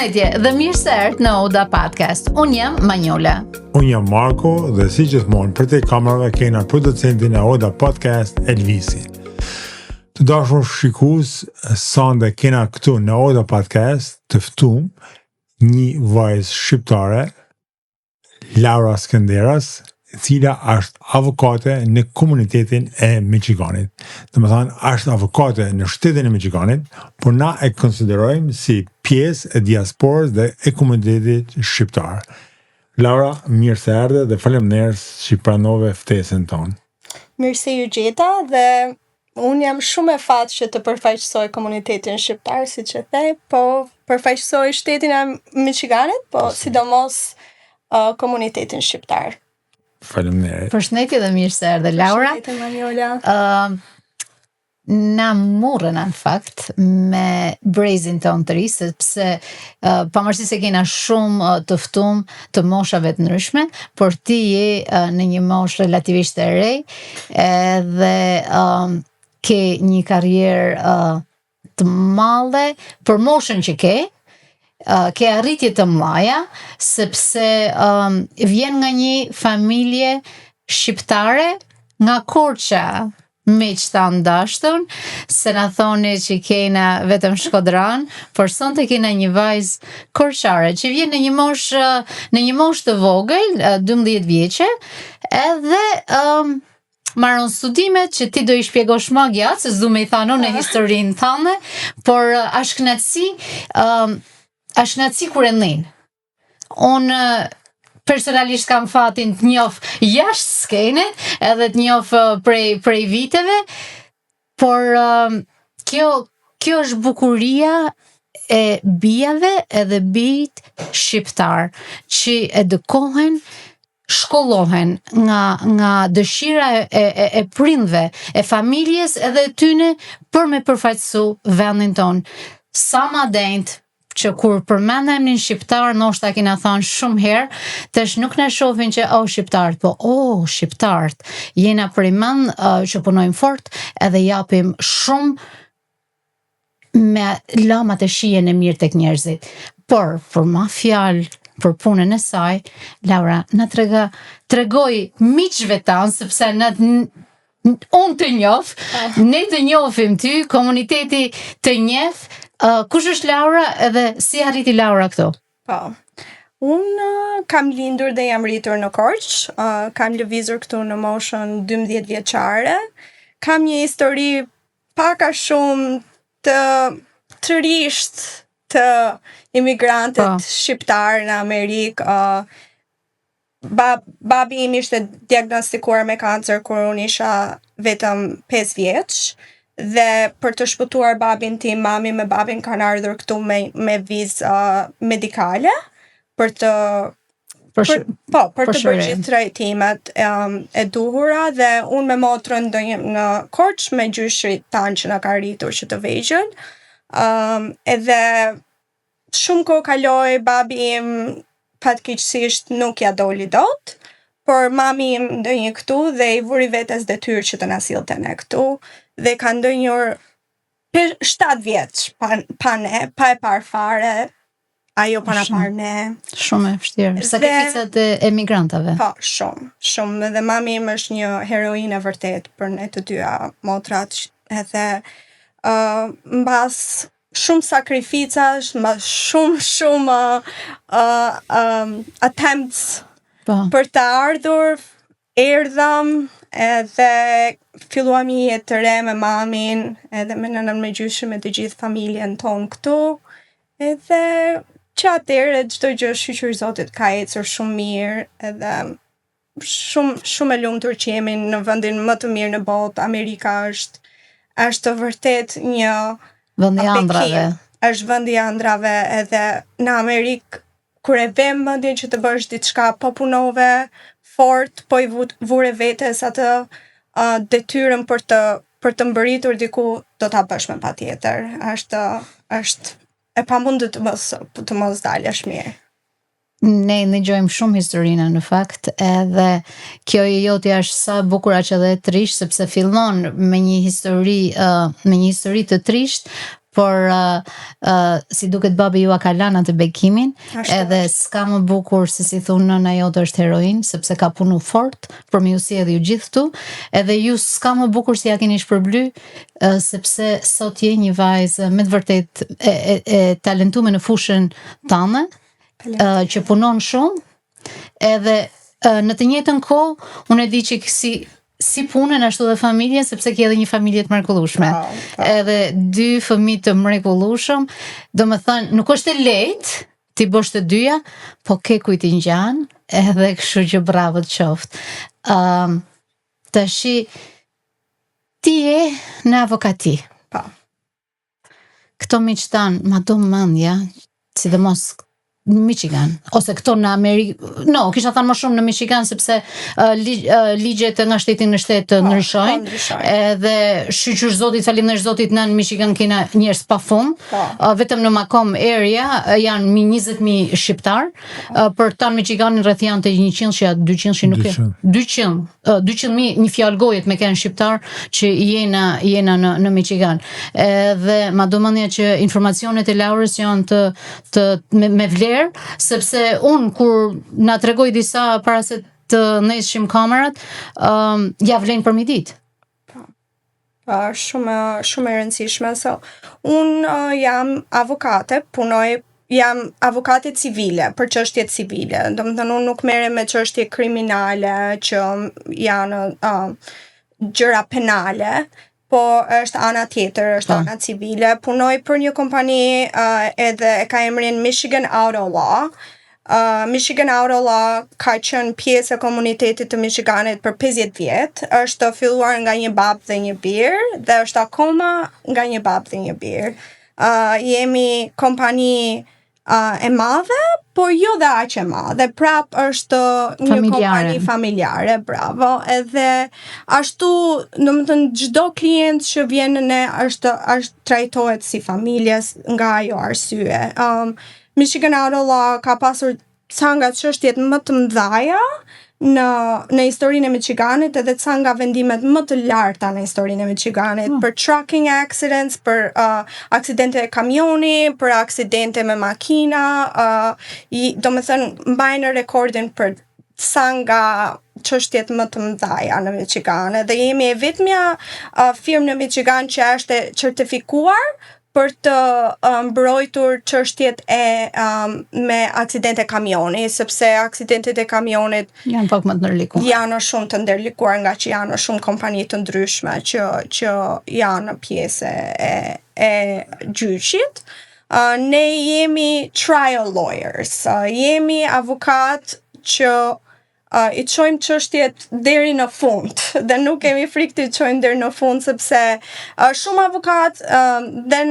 Përshëndetje dhe mirë se erdhët në Oda Podcast. Unë jam Manjola. Unë jam Marko dhe si gjithmonë përtej kamerave kena producentin e Oda Podcast Elvisi. Të dashur shikues, sonde kena këtu në Oda Podcast të ftum një vajzë shqiptare Laura Skenderas, e cila është avokate në komunitetin e Michiganit. Domethënë, është avokate në shtetin e Michiganit, por na e konsiderojmë si pjesë e diasporës dhe e komunitetit shqiptar. Laura, mirë se erdhe dhe faleminderit që pranove ftesën tonë. Mirë se ju gjeta dhe unë jam shumë me fat që të përfaqësoj komunitetin shqiptar, siç e the, po përfaqësoj shtetin e Michiganit, po sidomos uh, komunitetin shqiptar. Faleminderit. Përshëndetje dhe mirë se erdhe Laura. Përshëndetje Manjola. Ëm na murrena në fakt me brezin tonë të ri, sepse uh, pavarësisht se kena shumë uh, të ftum të moshave të ndryshme, por ti je uh, në një moshë relativisht e re, edhe um, ke një karrierë uh, të madhe për moshën që ke, uh, ke arritje të mëdha, sepse um, vjen nga një familje shqiptare nga Korça, miq tanë dashtun, se na thoni që kena vetëm shkodran, por sonte kena një vajzë korçare që vjen në një moshë në një moshë të vogël, 12 vjeçe, edhe um, maron studimet që ti do i shpjegosh më gjatë, se s'du me i thanë unë historinë tande, por është kënaqësi, um, është kënaqësi kur e nin. Unë personalisht kam fatin të njoh jashtë skenit, edhe të njoh prej prej viteve, por um, kjo kjo është bukuria e bijave edhe bijt shqiptar që edukohen shkollohen nga nga dëshira e, e, e prindve, e familjes edhe e tyne për me përfaqësu vendin tonë. Sa ma denjt që kur përmend emrin shqiptar, ndoshta kena thënë shumë herë, tash nuk na shohin që oh shqiptarët, po oh shqiptarët, jena për mend uh, që punojmë fort edhe japim shumë me lamat e shijen e mirë tek njerëzit. Por, për ma fjalë, për punën e saj, Laura, na trega, tregoj miqve tanë, sepse na unë të njoh, ah. ne të njohim ty, komuniteti të njeh, uh, kush është Laura edhe si arriti Laura këtu? Po. Unë uh, kam lindur dhe jam rritur në Korçë, uh, kam lëvizur këtu në moshën 12 vjeçare. Kam një histori pak a shumë të trishtë të imigrantit po. shqiptar në Amerikë. Uh, ba, babi im ishte diagnostikuar me kancer kur unë isha vetëm 5 vjeç dhe për të shpëtuar babin tim, mami me babin kanë ardhur këtu me me vizë uh, medikale për të për, për po, për, për të bërë gjithë trajtimet um, e duhura dhe unë me motrën ndenjëm në Korçë me gjyshrit tanë që na ka rritur që të vegjël. Um, edhe shumë kohë kaloi, babi im fatkeqësisht nuk ja doli dot, por mami im ndenji këtu dhe i vuri vetes detyrë që të na sillte ne këtu dhe ka ndenjur 7 vjeç pa, pa ne, pa e parë fare, ajo pa na parë ne. Shumë e vështirë. Sakrificat e emigrantave. Po, shumë, shumë. Dhe mami im është një heroinë e vërtetë për ne të dyja motrat edhe uh, mbas shumë sakrificash, mbas shumë shumë uh, uh, um, attempts po. për të ardhur, erdhëm edhe filluam një jetë të re me mamin, edhe me nënën me gjyshin me të gjithë familjen tonë këtu. Edhe që atëherë çdo gjë shyqyr Zotit ka ecur shumë mirë, edhe shumë shumë e lumtur që jemi në vendin më të mirë në botë. Amerika është është vërtet një vend i ëndrrave. Është vendi i ëndrrave edhe në Amerikë kur e vë mendjen që të bësh diçka, po punove fort, po i vure vetes atë uh, detyrën për të për të mbërritur diku, do ta bësh me patjetër. Është është e pamundur të mos të mos dalësh mirë. Ne dëgjojmë shumë historina në fakt, edhe kjo e jotja është sa e bukur aq edhe e trishtë sepse fillon me një histori uh, me një histori të trishtë, Por uh, uh, si duket babi jua ka lanë atë bekimin, Ashtu edhe s'ka më bukur se si thun nëna jote është heroin, sepse ka punu fort për me ju sjellë ju gjithë këtu, edhe ju s'ka më bukur si ja keni shpërbly, uh, sepse sot je një vajzë me të vërtet e, e, e talentume në fushën tënde, uh, që punon shumë, edhe uh, në të njëjtën kohë unë e di që si si punën ashtu dhe familjen sepse ke edhe një familje të mrekullueshme. Po, po. Edhe dy fëmijë të mrekullueshëm, do më thënë, nuk është e lehtë ti bësh të dyja, po ke kujt i ngjan, edhe kështu që bravo të qoftë. Ëm tashi ti je në avokati. Po. Këto miq tan, ma do mendja, sidomos në Michigan ose këto në Amerikë, no, kisha thënë më shumë në Michigan sepse uh, ligj, uh, ligjet nga shteti në shtet Po, ndryshojnë. Po, ndryshojnë. Edhe shyqyr Zotit, faleminderit Zotit në Michigan kena njerëz pafund. Po. Uh, vetëm në Macomb area uh, janë mi 20.000 shqiptar. Uh, për tan Michiganin rreth janë të 100 që ja 200 që nuk e 200. 200, uh, 200.000 një fjalë gojet me kanë shqiptar që jena jena në në Michigan. Edhe ma do mendja që informacionet e Laurës janë të të me, me vlerë sepse unë kur na tregoj disa para se të ndezshim kamerat, um, ja vlen për mi ditë. Po, është shumë shumë e rëndësishme. So, unë uh, jam avokate, punoj jam avokate civile për çështjet civile. Do të thënë unë nuk merrem me çështje kriminale që janë uh, gjëra penale, po është ana tjetër, është Po. ana civile. Punoj për një kompani uh, edhe e ka emrin Michigan Auto Law. Uh, Michigan Auto Law ka qenë pjesë e komunitetit të Michiganit për 50 vjet. Është filluar nga një babë dhe një bir dhe është akoma nga një babë dhe një bir. Uh, jemi kompani uh, e madhe, por jo dhe aq e madhe. Prap është një Familjare. kompani familjare, bravo. Edhe ashtu, do të thënë çdo klient që vjen në ne është është trajtohet si familje nga ajo arsye. Um, Michigan Auto Law ka pasur ca nga çështjet më të mëdha në në historinë e Michiganit edhe ca nga vendimet më të larta në historinë e Michiganit për trucking accidents, për uh, aksidente kamioni, për aksidente me makina, uh, i, do me thënë mbajnë rekordin për ca nga çështjet më të mëdha në Michigan. Edhe jemi e vetmja uh, firmë në Michigan që është e certifikuar për të uh, mbrojtur çështjet e um, me aksidente kamioni, sepse aksidentet e kamionit Janë pak më të ndërlikuar. janë shumë të ndërlikuar nga që janë shumë kompani të ndryshme që që janë pjesë e e gjyqit. Uh, ne jemi trial lawyers, uh, jemi avokat që uh, i çojmë çështjet deri në fund dhe nuk kemi frikë të çojmë deri në fund sepse uh, shumë avokat uh, dhe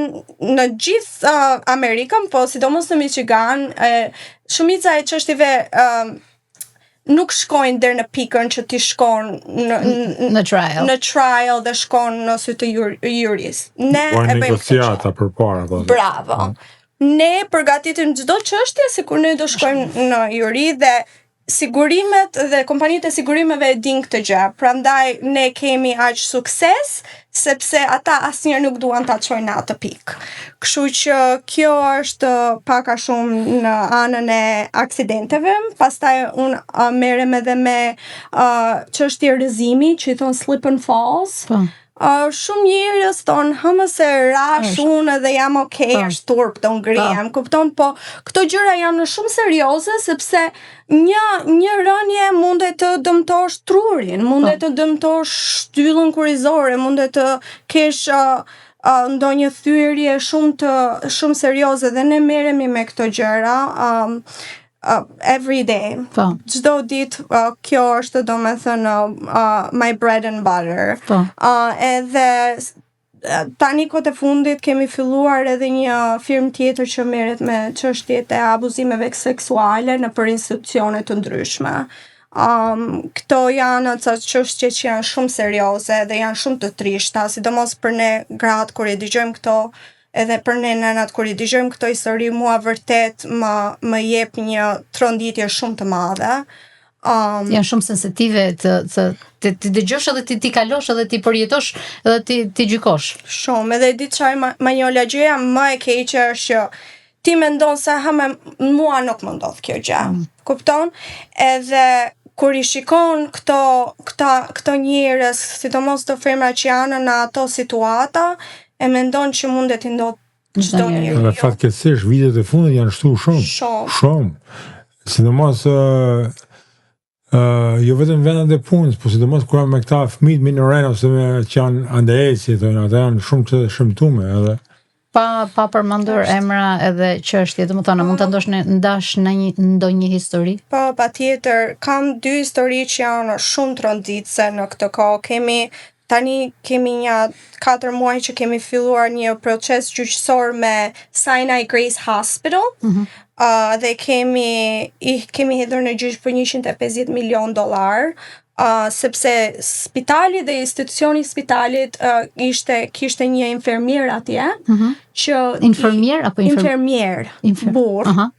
në gjithë uh, Amerikën, po sidomos në Michigan, uh, shumica e çështjeve uh, nuk shkojnë deri në pikën që ti shkon në, në, Në trial. në trial dhe shkon në sy të jur, juris. Ne Po e bëjmë këtë gjë. negociata përpara po. Bravo. Ne përgatitim çdo çështje sikur ne do shkojmë në juri dhe sigurimet dhe kompanitë e sigurimeve e dinë këtë gjë. Prandaj ne kemi aq sukses sepse ata asnjëherë nuk duan ta çojnë në atë pikë. Kështu që kjo është pak a shumë në anën e aksidenteve. Pastaj unë uh, merrem edhe me uh, çështje rrëzimi që i thon slip and falls. Po. Uh, shumë njerëz thonë, hë më se rash Është. unë edhe jam okay, Po. është turp, do ngrihem, kupton, po këto gjëra janë shumë serioze sepse një një rënje mundet të dëmtosh trurin, mundet Po. të dëmtosh shtyllën kurrizore, mundet të kesh uh, uh, ndonjë thyerje shumë të shumë serioze dhe ne merremi me këto gjëra um, uh, every day. Po. Çdo ditë uh, kjo është do me thënë uh, my bread and butter. Po. Uh, edhe s- uh, tani kohët e fundit kemi filluar edhe një firmë tjetër që merret me çështjet e abuzimeve seksuale në për institucione të ndryshme. Um, këto janë ca çështje që janë shumë serioze dhe janë shumë të trishta, sidomos për ne gratë kur i dëgjojmë këto, edhe për ne nënat kur i dëgjojmë këto histori, mua vërtet më më jep një tronditje shumë të madhe. Um, Janë shumë sensitive të të të, të dëgjosh edhe ti ti kalosh edhe ti përjetosh edhe ti ti gjykosh. Shumë, edhe di çfarë Ma- Manjola gjëja më e keqe është që ti mendon se ha me mua nuk më ndodh kjo gjë. Mm. Kupton? Edhe kur i shikon këto këta këto njerëz, sidomos të femra që janë në ato situata, e mendon që mundet i ndodh çdo njeri. Dhe fatkeqësisht vitet e fundit janë shtu shumë. Shumë. Shumë. Sidomos ë ë jo vetëm vendet e punës, po sidomos kur janë me këta fëmijët minoren ose me që janë underage, si thonë, ata janë shumë të shëmtuar edhe. Pa pa përmendur emra edhe çështje, domethënë mund ta ndosh në ndash në një ndonjë histori? Po, pa tjetër, kam dy histori që janë shumë tronditëse në këtë kohë. Kemi tani kemi një 4 muaj që kemi filluar një proces gjyqësor me Sinai Grace Hospital. Mm -hmm. uh, dhe kemi i kemi hedhur në gjyq për 150 milion dollar. Uh, sepse spitali dhe institucioni i spitalit uh, ishte kishte një infermier atje Mm -hmm. që Infermier apo infer... infermier Infer... burr Aha.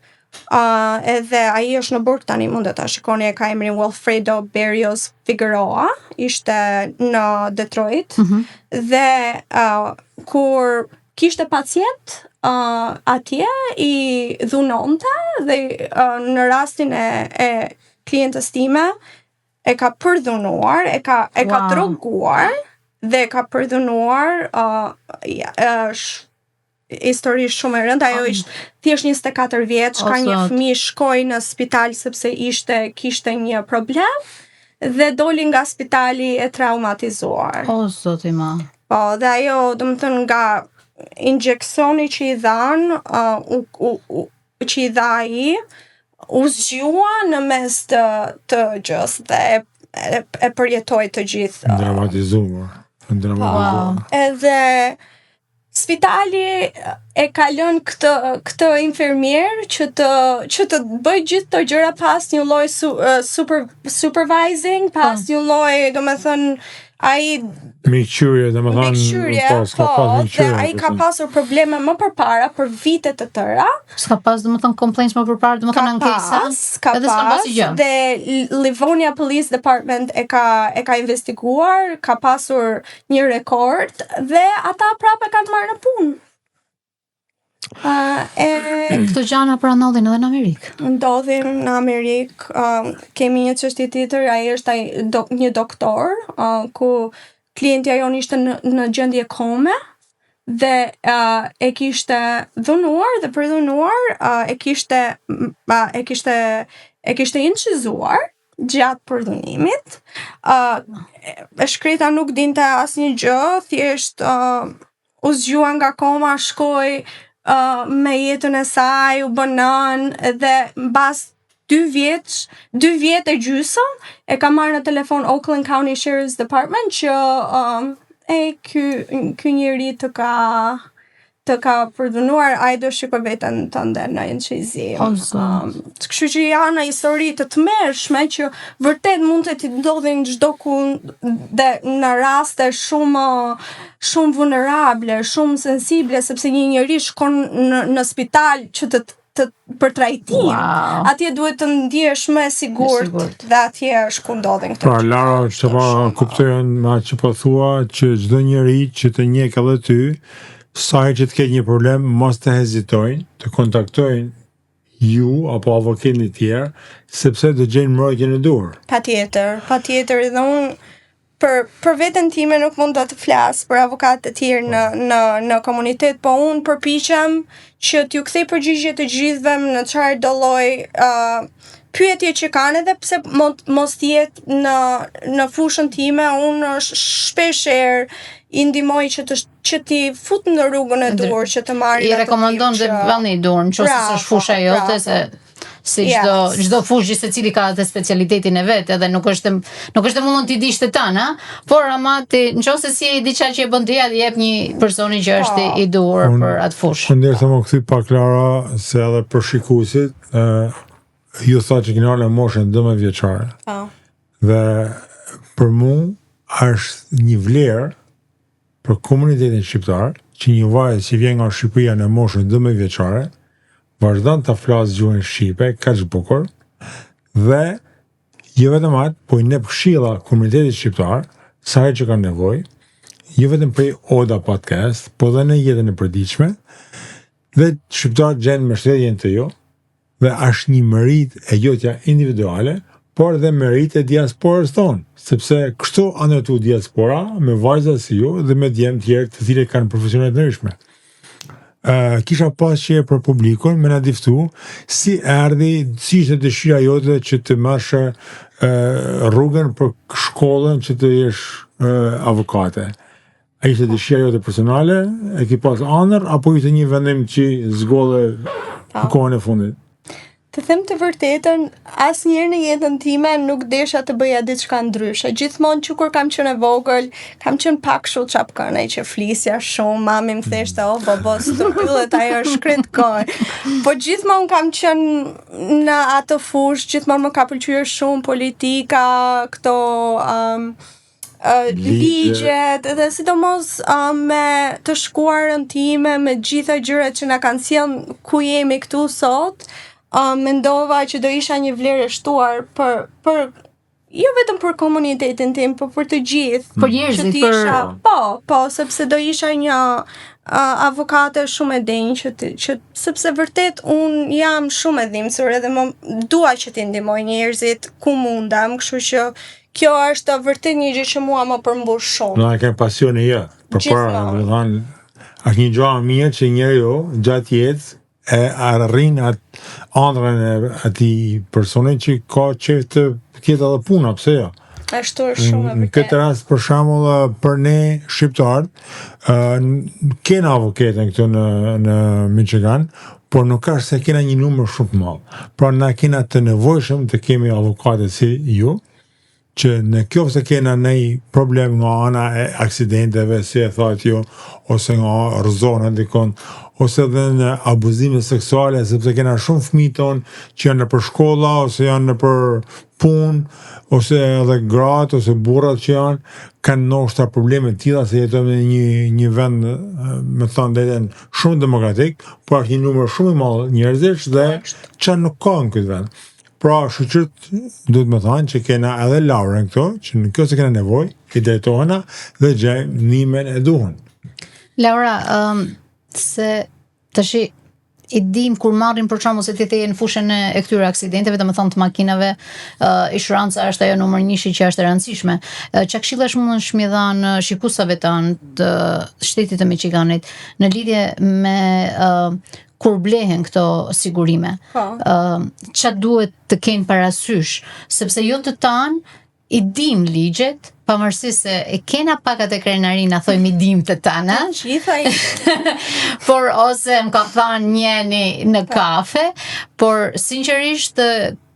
Uh, edhe ai është në burg tani, mund të ta shikoni, e ka emrin Wilfredo Berrios Figueroa, ishte në Detroit Mm -hmm. dhe uh, kur kishte pacient uh, atje i dhunonte dhe uh, në rastin e, e klientës time e ka përdhunuar, e ka e ka Wow. droguar dhe e ka përdhunuar uh, ja, është histori shumë e rëndë, ajo ishte thjesht 24 vjeç, O, ka një Zot. fëmijë shkoi në spital sepse ishte kishte një problem dhe doli nga spitali e traumatizuar. O zoti ma. Po, dhe ajo, do më thënë, nga injeksioni që i dhanë, uh, u, u, u, që i dha ai, u zgjua në mes të, të gjës dhe e, e, e përjetoi të gjithë. uh, Dramatizuar. Dramatizuar. Edhe spitali e ka lënë këtë këtë infermier që të që të bëj gjithë këto gjëra pas një lloj su, eh, super supervising, pas Po. një lloj, domethënë ai Mikqyrje, domethënë, mbikëqyrje, po, s'ka po, pas dhe mikqyrje. ai ka pasur probleme më përpara për vite të tëra. S'ka pas domethënë complaints më përpara, Ka domethënë ankesa. pas, ka Edhe s'ka pas, pasur gjë. dhe Livonia Police Department e ka e ka investiguar, ka pasur një rekord dhe ata prapë e kanë marrë në punë. Uh, e Këto gjëra pra ndodhin edhe në Amerikë. ndodhin në Amerikë, um, kemi një çështje tjetër, ai është ai do, një doktor, uh, ku klientja jonë ishte në, në gjendje kome dhe uh, e kishte dhunuar dhe përdhunuar, uh, e kishte m, uh, e kishte e kishte incizuar gjatë përdhunimit. Uh, e shkreta nuk dinte asnjë gjë, thjesht uh, u zgjua nga koma, shkoi uh, me jetën e saj, u bë nënë dhe mbas dy vjeç, dy vjet e gjysmë e ka marrë në telefon Oakland County Sheriff's Department që um, e ky ky njeri të ka të ka përdhunuar, ai do shikoj veten tënde në incizim. O, Zot. Um, kështu që janë histori të tmerrshme që vërtet mund të t'i ndodhin çdo ku dhe në raste shumë shumë vulnerable, shumë sensible sepse një njeri shkon në, në spital që të të për trajtim. Wow. Atje duhet të ndihesh më e sigurt, E sigurt. dhe atje është ku ndodhin këto. Pra, Lara, që po kuptojnë me atë që po thua, që çdo njeri që të njek edhe ty, sa herë që të ketë një problem, mos të hezitojnë, të kontaktojnë ju apo avokatin e tjerë, sepse do gjejnë mbrojtjen e duhur. Patjetër, patjetër edhe unë për për veten time nuk mund do të flas për avokatë të tjerë në në në komunitet, po unë përpiqem që t'ju kthej përgjigje të gjithëve në çfarë do lloj ë pyetje që kanë edhe pse mos, mos të jetë në në fushën time, unë shpesh herë i ndihmoj që të që t'i fut në rrugën e Ndër- duhur, që të marrin I atë rekomandon tip dhe që- vëni duhur, nëse Bravo, s'është fusha jote bravo. se si çdo Yes. çdo fushë gjithsecili ka atë specialitetin e vet, edhe nuk është nuk është e mundur ti dish të tana, por ama ti nëse si e diçka që e bën ti, ja jep një personi që është Po. i duhur Unë- për atë fushë. Unë nderë të më kthy pak Lara, se edhe për shikuesit, ë ju tha që keni ardhur në moshën 12 vjeçare. Po. Dhe për mu është një vlerë për komunitetin shqiptar që një vajzë që vjen nga Shqipëria në moshën 12 vjeçare vazhdon të flasë gjuhën shqipe kaq bukur dhe Jo vetëm atë, po i jep këshilla komunitetit shqiptar, sa herë që kanë nevojë, jo vetëm prej Oda Podcast, po dhe në jetën e përditshme, dhe shqiptarët gjenë mbështetjen te ju, dhe është një meritë e jotja individuale, por dhe meritë e diasporës tonë, sepse kështu a ndërtu diaspora me vajza si ju dhe me djem tjerë të cilët kanë profesione të ndryshme. Uh, kisha pas qejf për publikun me na diftu si erdhi, si ishte dëshira jote që të marrësh uh, rrugën për shkollën që të jesh uh, avokate. A ishte dëshira jote personale, e ki pas ëndërr apo ishte një vendim që zgjodhe në kohën e fundit? Të them të vërtetën, asnjëherë në jetën time nuk desha të bëja diçka ndryshe. Gjithmonë që kur kam qenë e vogël, kam qenë pak kështu çapkëne që flisja shumë, mami më theshte, "O bobo, s'të mbyllet ajo shkret gojë." Po gjithmonë kam qenë në atë fushë, gjithmonë më ka pëlqyer shumë politika, këto um, uh, ligjet dhe sidomos uh, me të shkuarën time, me gjitha gjërat që na kanë sjellë ku jemi këtu sot, uh, mendova që do isha një vlerë e shtuar për për jo vetëm për komunitetin tim, por për të gjithë. Për njerëzit, për isha, po, po, sepse do isha një uh, avokate shumë e denjë që të, që sepse vërtet un jam shumë e dhimbsur edhe më dua që t'i ndihmoj njerëzit ku mundem, kështu që Kjo është vërtet një gjë që mua më përmbush shumë. Do të kenë pasioni jo. Për para, do të thonë, është një gjë e mirë që njeriu gjatë jetës e arrin atë ëndrrën e atij personi që ka qejf të ketë edhe puna, pse jo? Ashtu është shumë e vërtetë. Në këtë rast për shembull për ne shqiptarët, ë kena avokatën këtu në në Michigan, por nuk është se kena një numër shumë të madh. Pra na kena të nevojshëm të kemi avokate si ju, që në qoftë se kena një problem nga ana e aksidenteve, si e thatë ju, ose nga rrëzona dikon, ose dhe në abuzime seksuale, sepse kena shumë fëmijë tonë që janë nëpër shkolla, ose janë nëpër punë, ose edhe gratë, ose burrat që janë, kanë ndoshta probleme të tilla se jetojmë në një një vend, me thënë drejtën, shumë demokratik, por është një numër shumë i madh njerëzish dhe që nuk ka në këtë vend. Pra, shyqyr duhet me thanë që kena edhe Laurën këtu, që në qoftë se kena nevojë, i drejtohena dhe gjejmë ndihmën e duhun. Laura, um, se tashi i dim kur marrim për shembull se ti the në fushën e, e këtyre aksidenteve, domethënë të makinave, uh, insuranca është ajo numër njëshi që është e rëndësishme. Uh, ça këshillash mundesh me dhanë shikuesave tanë të shtetit të Michiganit në lidhje me uh, kur blehen këto sigurime. Po. Ë, ça duhet të kenë parasysh, sepse jo të tanë i dim ligjet, pavarësisht se e kena pak atë krenari na thojmë i dim të tana. Gjitha i por ose më ka thanë njeni në po. kafe, por sinqerisht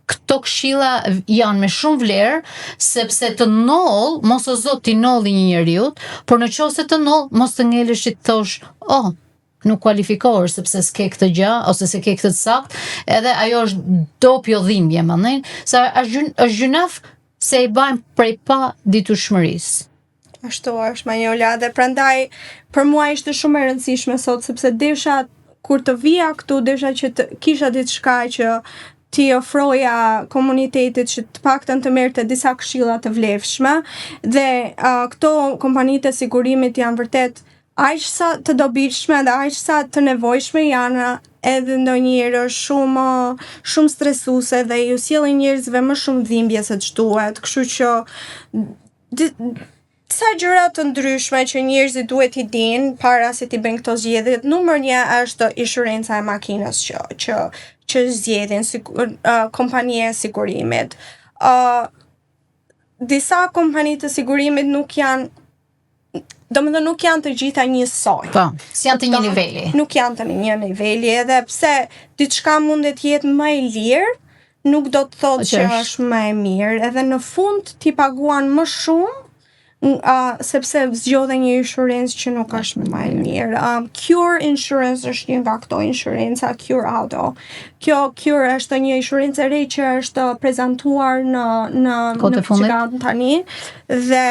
këto këshilla janë me shumë vlerë, sepse të ndoll, mos o zot t'i ndodhi një njeriut, por në qoftë se të ndoll, mos të ngelesh që të thosh, oh, nuk kualifikohesh sepse s'ke këtë gjë ose s'e ke këtë të saktë, edhe ajo është dopjo dhimbje, më ndjen, se është gjyn, është gjynaf se i bajmë prej paditushmërisë. Ashtu është Manjola dhe prandaj për mua ishte shumë e rëndësishme sot sepse desha kur të vija këtu desha që të kisha diçka që t'i ofroja komunitetit që të paktën të merrte disa këshilla të vlefshme dhe uh, këto kompanitë e sigurimit janë vërtet aq sa të dobishme dhe aq sa të nevojshme janë edhe ndonjëherë është shumë shumë stresuese dhe ju sjellin njerëzve më shumë dhimbje se ç'duhet, kështu që disa gjëra të ndryshme që njerëzit duhet t'i dinë para se t'i bëjnë këto zgjedhjet. Numër 1 është insuranca e makinës që që që zgjedhin si uh, kompania e sigurimit. Uh, disa kompani të sigurimit nuk janë domethënë nuk janë të gjitha njësoj. Po, s'janë të një niveli. Nuk janë të një niveli, edhe pse diçka mundet të jetë më e lirë, nuk do të thotë që është më e mirë. Edhe në fund ti paguan më shumë, uh, sepse zgjodhe një insurance që nuk është më e mirë. Um, Cure Insurance është një nga këto insurance, Cure Auto. Kjo Cure është një insurance e re që është prezantuar në në në Michigan tani dhe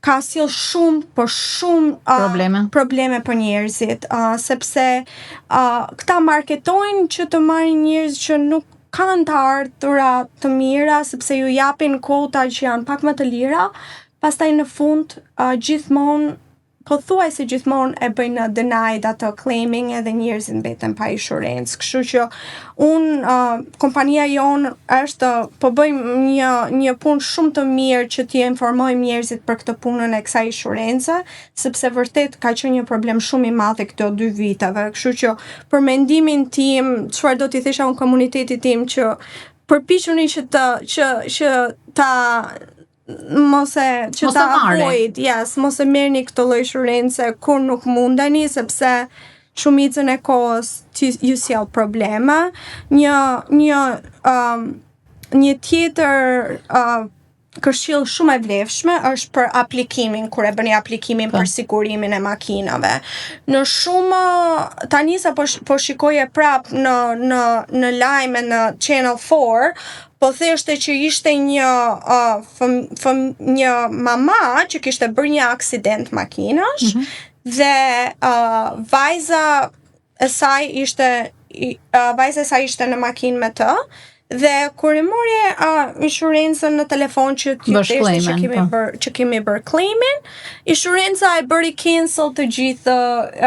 ka sjell shumë, por shumë uh, probleme. probleme për njerëzit, uh, sepse uh, këta marketojnë që të marrin njerëz që nuk. kanë të ardhura të mira sepse ju japin kuota që janë pak më të lira, pastaj në fund uh, gjithmonë pothuajse gjithmonë e bëjnë denied atë claiming edhe njerëzit mbeten pa insurance. Kështu që un uh, kompania jonë është po bëjmë një një punë shumë të mirë që t'i informojmë njerëzit për këtë punën e kësaj insurance, sepse vërtet ka qenë një problem shumë i madh e këto dy viteve. Kështu që për mendimin tim, çfarë do t'i thosha unë komunitetit tim që përpiquni që të që që ta mos e që Mos ta ta marrin. avoid, yes, mos e merrni këtë lloj insurance kur nuk mundeni sepse shumicën e kohës ti ju sjell probleme. Një një um, një tjetër uh, këshill shumë e vlefshme është për aplikimin, kur e bëni aplikimin Po. për sigurimin e makinave. Në shumë tani sa po sh- po shikoje prap në në në lajme në Channel 4, po theshte që ishte një uh, fëm, fëm, një mama që kishte bërë një aksident makinash Mhm. dhe uh, vajza e saj ishte i- uh, vajza e saj ishte në makinë me të dhe kur e mori uh, insurancën në telefon që ti Bësh theshte që claimin, kemi po. bër që kemi bër claimin, insuranca e bëri cancel të gjithë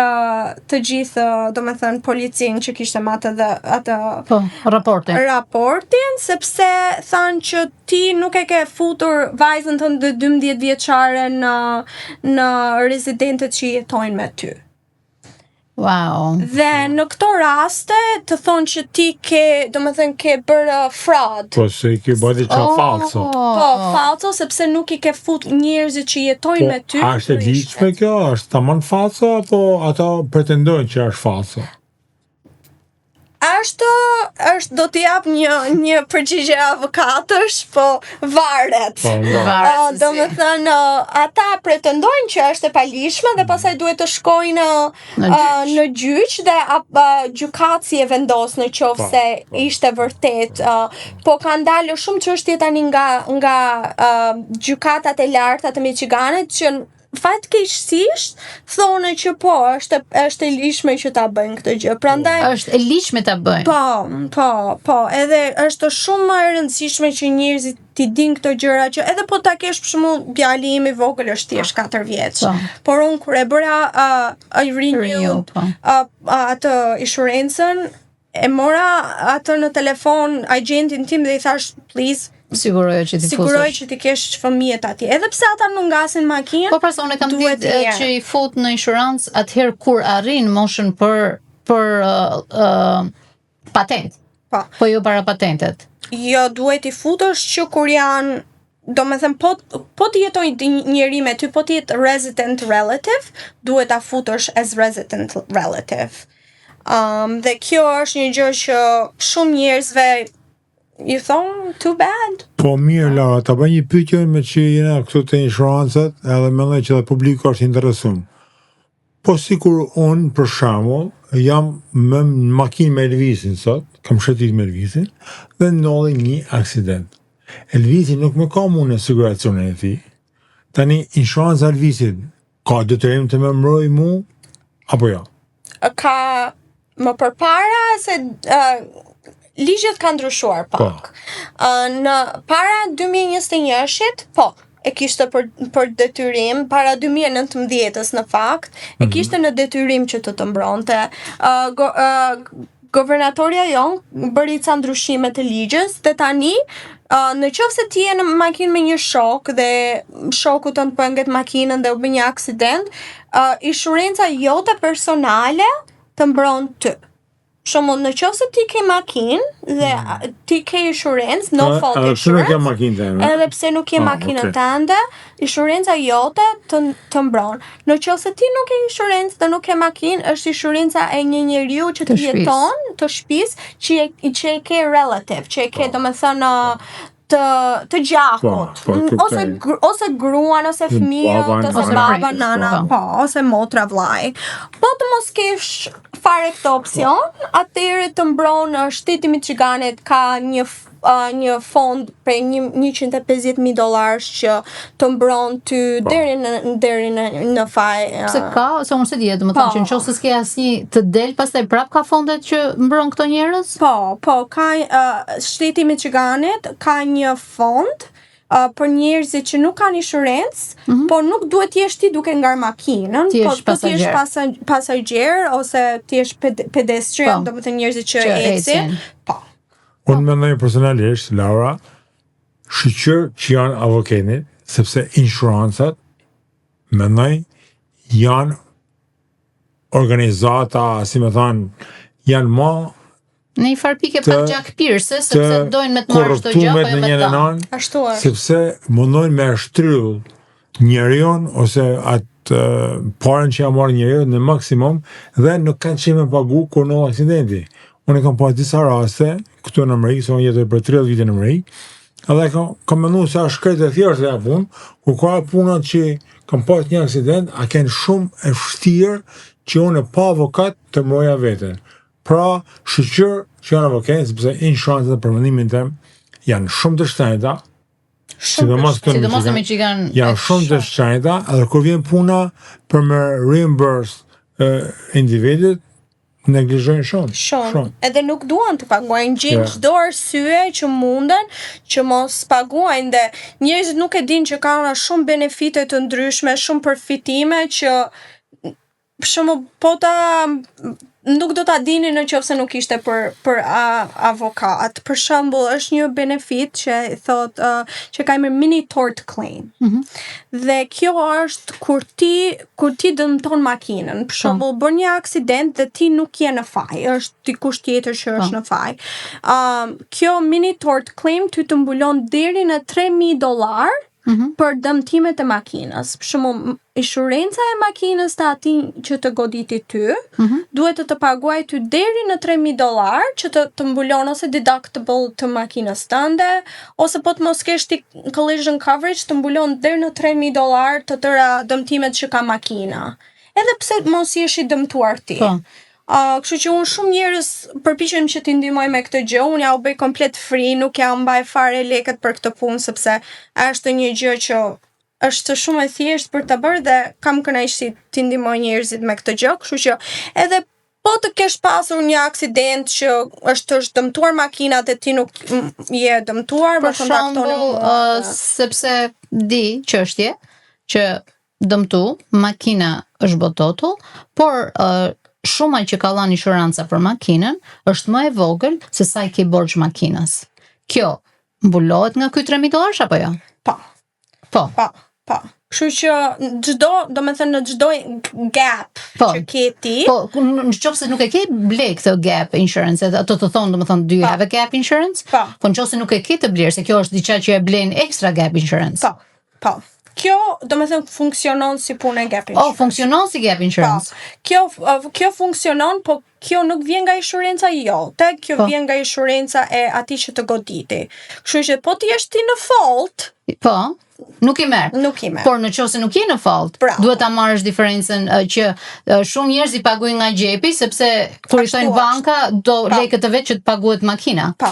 uh, të gjithë, do me thënë, policin që kishte me atë dhe atë Po, raportin. raportin sepse thanë që ti nuk e ke futur vajzën tënde 12 vjeçare në në rezidentet që jetojnë me ty. Wow. Dhe në këto raste të thonë që ti ke, do me thënë, ke bërë uh, fraud. Po se i ke bëti qa falso. Po, falso sepse nuk i ke fut njerëzit që jetojnë Po, me ty. a është e në ligjshme kjo? Është tamam falso apo ato pretendojnë që është falso? Është është do t'i jap një një përgjigje avokatësh, po varet. Po, nga. Varet Uh, se do si. me thënë, uh, ata pretendojnë që është e paligjshme dhe pastaj duhet të shkojnë uh, Në uh, gjyq. në gjyq dhe uh, gjykatësi e vendos në qoftë Po, se po. ishte vërtet. Uh, po kanë dalë shumë çështje tani nga nga uh, gjykatat e larta të Michiganit që fatkeqësisht thonë që po, është është e ligjshme që ta bëjnë këtë gjë. Prandaj Është e ligjshme ta bëjnë. Po, po, po, edhe është shumë më e rëndësishme që njerëzit t'i dinë këto gjëra që edhe po ta kesh për shembull djali im i vogël është thjesht 4 vjeç. Po. Por unë kur e bëra uh, I Renew, renewed po. uh, atë insurancën, e mora atë në telefon agentin tim dhe i thash please Siguroj që ti siguroj fusësh. që ti kesh fëmijët atje. Edhe pse ata nuk ngasin makinën, Po pra se unë e kam duhet ditë e, të jenë. që i fut në insurance atëherë kur arrin moshën për për uh, uh, patent. Po. Po jo para patentet. Jo, duhet i futësh që kur janë do me thënë, po, po të jetojnë një njeri me ty, po të jetë resident relative, duhet ta futësh as resident relative. Um, dhe kjo është një gjë që shumë njerëzve ju thonë, too bad. Po mirë, Laura, ta bëj një pyetje me që jena këtu të insurancat, edhe mendoj që edhe publiku është interesuar. Po sikur unë, për shembull, jam me në makinë me Elvisin sot, kam shëtit me Elvisin, dhe ndodhi një aksident. Elvisi nuk më ka mu në siguracionin e tij. Tani, insuranca e Elvisit ka detyrim të më mbroj mu, apo jo? Ka më përpara se uh, ligjet kanë ndryshuar Po. pak. Uh, në para 2021-shit, po, e kishte për për detyrim para 2019-s në fakt, e kishte në detyrim që të të mbronte. Uh, go, uh, governatoria jon bëri ca ndryshime të ligjës dhe tani uh, në qoftë se ti je në makinë me një shok dhe shoku tënd po e nget makinën dhe u bë një aksident, uh, insuranca jote personale të mbron ty. Shembull, në qoftë se ti ke makinë dhe mm. ti ke insurance, no fault Edhe pse nuk insurance, jam makinë teme. Edhe pse nuk ke Ah, makinën okay. tënde, insuranca jote të të mbron. Në qoftë se ti nuk ke insurance dhe nuk ke makinë, është insuranca e një njeriu që Të ti shtëpisë. jeton të shtëpisë, që e që e ke relative, që e ke domethënë të të gjakut, Po, po, Mm, kuptoj. ose gr, ose gruan ose fëmijët, Baban, ose nana. baba, nana, Po. po, ose motra vllai. Po të mos kesh fare këtë opsion, atëherë të mbron uh, shteti i Michiganit ka një f- uh, një fond prej një, 150.000 dollarësh që të mbron ty Po. deri në deri në në faj. Uh, Pse ka, se unë s'e di, domethënë Po. që në qoftë se s'ke asnjë të del, pastaj prap ka fondet që mbron këto njerëz? Po, po, ka uh, shteti i Michiganit ka një fond uh, për njerëzit që nuk kanë insurance, po nuk duhet të jesh ti duke ngar makinën, Ti po jesh po të jesh pasagjer. pasa, pasagjer ose ti jesh ped pedestrian, Po. domethënë njerëzit që, Që ecin. ecin. Po. Unë mendoj personalisht, Laura, shyqyr që janë avokatit, sepse insurancat, mendoj, janë organizata, si me thonë, janë ma Në një farë pike Të- pak gjakpirëse, sepse dojnë me të marrë çdo gjë, korruptumet po jo në me njërën të dhënë. anë, Ashtu është. sepse mundojnë me shtryll njeriun ose atë parën që ja marrë njeriu në maksimum dhe nuk kanë qenë me pagu kur ndodh aksidenti. Unë e kam pas disa raste këtu në Amerikë, se unë jetoj për 30 vite në Amerikë, edhe kam, kam menduar se është krejt e thjeshtë ajo punë, kur ka puna që kam pas një aksident, a kenë shumë e vështirë që unë pa avokat të mbroja veten. Pra, shyqyr që janë avokat, sepse insurancat për mendimin tim janë shumë të shtrenjta, Shumë sidomos këtu në Sidomos në Michigan, Michigan. janë shumë të shtrenjta, edhe kur vjen puna për me reimburse uh, individit, neglizhojnë shumë. Shumë. Edhe nuk duan të paguajnë, gjejnë Ja. çdo arsye që munden që mos paguajnë dhe njerëzit nuk e dinë që kanë shumë benefite të ndryshme, shumë përfitime që për shembull po ta nuk do ta dini në qoftë se nuk ishte për për a, avokat. Për shembull, është një benefit që thot uh, që ka emrin mini tort claim. Dhe kjo është kur ti kur ti dëmton makinën, për shembull, bën një aksident dhe ti nuk je në faj, është dikush tjetër që është Po. në faj. Um, kjo mini tort claim ty të mbulon deri në 3000 dollar për dëmtimet e makinës. Për shembull, insuranca e makinës të atij që të goditi ty, duhet të të paguaj ty deri në 3000 dollar që të, të mbulon ose deductible të makinës tënde, ose po të mos kesh ti collision coverage të mbulon deri në 3000 dollar të tëra dëmtimet që ka makina. Edhe pse mos jesh i dëmtuar ti. Po. Uh, kështu që unë shumë njerëz përpiqem që t'i ndihmoj me këtë gjë, unë ja u bëj komplet free, nuk ja mbaj fare lekët për këtë punë sepse është një gjë që është shumë e thjeshtë për ta bërë dhe kam kënaqësi t'i ndihmoj njerëzit me këtë gjë, kështu që edhe po të kesh pasur një aksident që është është dëmtuar makina dhe ti nuk je dëmtuar, Për më kontaktoni shembull, mua. ë, sepse di çështje që dëmtu, makina është bë total, por ë, shuma që ka dhënë insuranca për makinën është më e vogël se sa i ke borxh makinës. Kjo mbulohet nga ky 3000 dollarësh apo jo? Po. Po. Po, po. Kështu që në çdo, do me thënë në çdo gap Po. që ke ti, Po, ku- në në qoftë se nuk e ke ble këtë gap insurance, edhe ato të thonë, domethënë, do you Po. have a gap insurance? Po. Po në qoftë se nuk e ke të blerë, se kjo është diçka që e blen extra gap insurance. po, po. Kjo, do me thënë, funksionon si punë e gap Oh, insurance. funksionon si gap Po. insurance. Kjo, uh, kjo funksionon, po kjo nuk vjen nga insuranca jote, kjo Po. vjen nga insuranca e atij që të goditi. Kështu që po ti jesh ti në fault, Po, nuk i merr. nuk i merr. Por në qoftë se nuk je në fault, Bravo. duhet ta marrësh diferencën ë, që ë, shumë njerëz i paguajnë nga xhepi sepse kur i Ashtu thojnë është. banka do Po. lekët të vet që të paguhet makina. Po.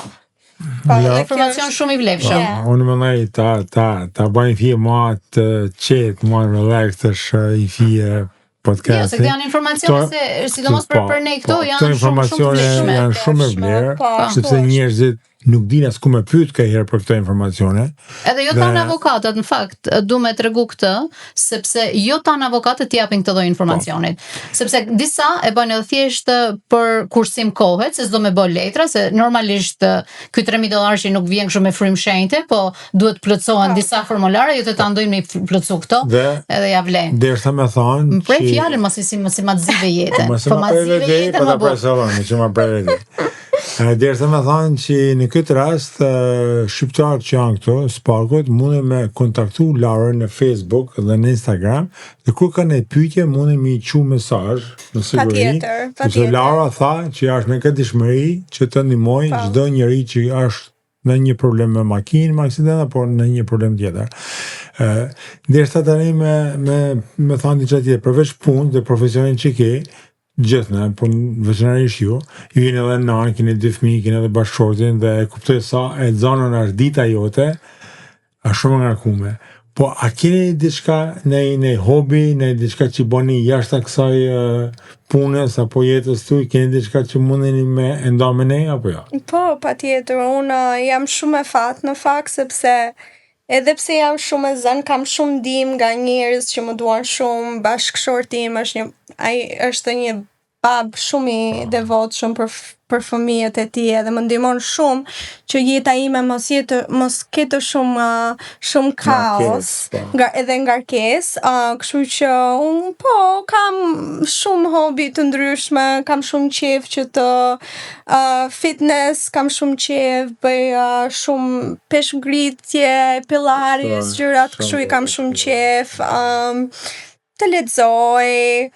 Po, Ja. dhe kjo Informacion është- shumë i vlefshëm. Yeah. Unë mendoj ta ta ta bëjmë fije ma të qetë, ma relax është i fije podcasti. Jo, se këto janë informacione se sidomos për Po, për ne këto po, janë këto shumë shumë të informacione vlefshme. janë shumë e vlerë, Po, ashtu sepse është. njerëzit nuk dinë as ku me pyet ka herë për këto informacione. Edhe jo Dhe- tan avokatët, në fakt, du me tregu këtë, sepse jo tan avokatët t'japin këtë lloj informacionit. Sepse disa e bëjnë edhe thjesht për kursim kohet, se s'do me bë letra, se normalisht ky 3000 dollar që nuk vjen kështu me frymë shenjte, po duhet plotësohen Po. disa formulare, jo të ta ndojmë me i plotësu këto, Dhe edhe ja vlen. derisa me thonë Më prej fjalën mos i si mos i ma zive jetën. Mos e Po ma ma preve zive ti, jetën po më ta bu. presovon, që ma preve ti. E, Derisa me thonë që në këtë rast e, shqiptarët që janë këtu, Sparkut, munden me kontaktu Laurën në Facebook dhe në Instagram, dhe kur kanë një pyetje munden me i çu mesazh në siguri. Patjetër, Sepse patjetër. Laura tha që është me gatishmëri që të ndihmojë Po. çdo njeri që është në një problem me makinë, me aksident apo në një problem tjetër. Ë, derisa tani me me me thonë diçka tjetër, përveç punë dhe profesionin që ke, Gjithë ne, po veçanërisht ju, ju jeni edhe nanë, keni dy fëmijë, keni edhe bashkëshortin dhe e kuptoj sa e zanun është dita jote, është shumë e ngarkume. Po a keni diçka në në hobi, në diçka që bëni jashtë kësaj uh, punës apo jetës tuaj, keni diçka që mundeni me e nda me ne apo jo? Po, patjetër, unë uh, jam shumë me fat në fakt sepse edhe pse jam shumë e zënë, kam shumë ndihmë nga njerëz që më duan shumë, bashkëshorti im është një ai është një bab shumë i po. devotshëm për për fëmijët e tij edhe më ndihmon shumë që jeta ime mos jetë mos ketë shumë shumë kaos po. nga edhe ngarkesë, uh, kështu që unë po kam shumë hobi të ndryshme, kam shumë qejf që të uh, fitness, kam shumë qejf, bëj uh, shumë peshngritje, pilates, gjërat kështu i kam shumë qejf, um, të lexoj,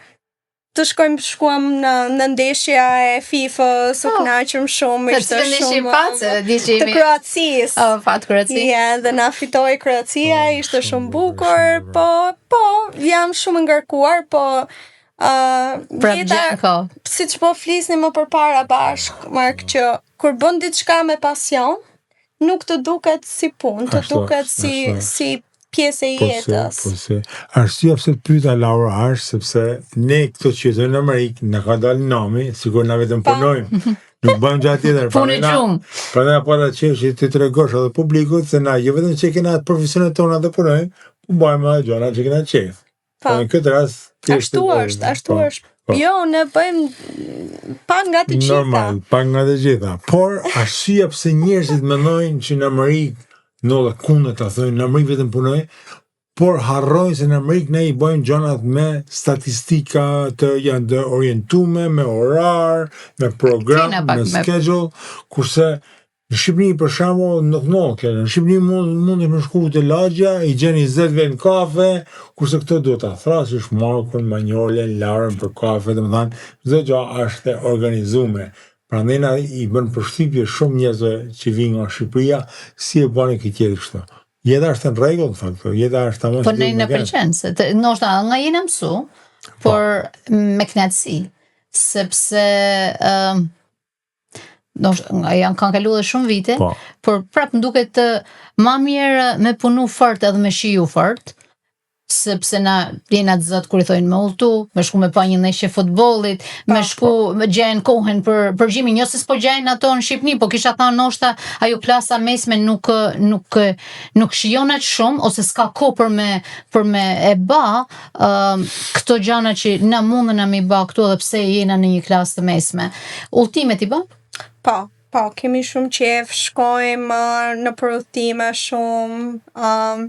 të shkojmë shkuam në në ndeshja e FIFA-s, u oh. kënaqëm shumë, ishte shumë. Pas, di që të Kroacisë. Oh, fat Kroaci. Ja, dhe na fitoi Kroacia, oh, ishte shumë bukur, po po jam shumë ngarkuar, po Uh, Prap jeta, kohë. Siç po flisnim më përpara bashk, Mark, që kur bën diçka me pasion, nuk të duket si punë, të duket si ashtu. si pjesë e po jetës. Po se, arsyeja pse të pyeta Laura është sepse ne këto që jetojmë në Amerikë na ka dalë nami, sikur na vetëm po. punojmë. Nuk bëjmë gjë tjetër. Punë e gjumë. Prandaj po ta qesh që të tregosh edhe publikut se na jo vetëm që kena profesionet tona dhe punojmë, po bëjmë edhe gjëra që kena qejf. Po. Po në këtë rast ashtu është, ashtu po, është. Po. Jo, ne bëjmë pak nga të gjitha. Normal, pak nga të gjitha. Por arsyeja pse njerëzit mendojnë që në Amerikë në kundër ta thonë në Amerikë vetëm punoj, por harrojnë se në Amerikë ne i bëjmë gjërat me statistika të janë të orientume, me orar, me program, me schedule, kurse Në Shqipëri për shembull nuk ndodh kjo. Në Shqipëri mund mundesh me shku te lagja, i gjen 20 vetë në kafe, kurse këto duhet ta thrasësh Markun, Manjolën, Larën për kafe, domethënë çdo gjë është e organizuar. Prandaj na i bën përshtypje shumë njerëzve që vijnë nga Shqipëria, si e bëni këtë jetë kështu. Jeta është në rregull, në fakt, jeta është tamam. Po ne na pëlqen se të, ndoshta nga jena mësu, po. por me kënaqësi, sepse ë uh, ndoshta nga janë kanë kaluar edhe shumë vite, po. por prap më duket ma mirë me punu fort edhe me shiju fort, sepse na jena të zot kur i thojnë me udhtu, me shku me pa një ndeshje futbollit, me po, shku po. me gjenë kohën për për gjimin, jo se s'po gjejnë ato në Shqipni, po kisha thënë ndoshta ajo klasa mesme nuk nuk nuk shijon aq shumë ose s'ka kohë për me për me e ba uh, këto gjana që na mundën na me i ba këtu edhe pse jena në një klasë të mesme. Udhëtimet i bën? Po, po, kemi shumë qejf, shkojmë uh, në për udhëtime shumë. Um,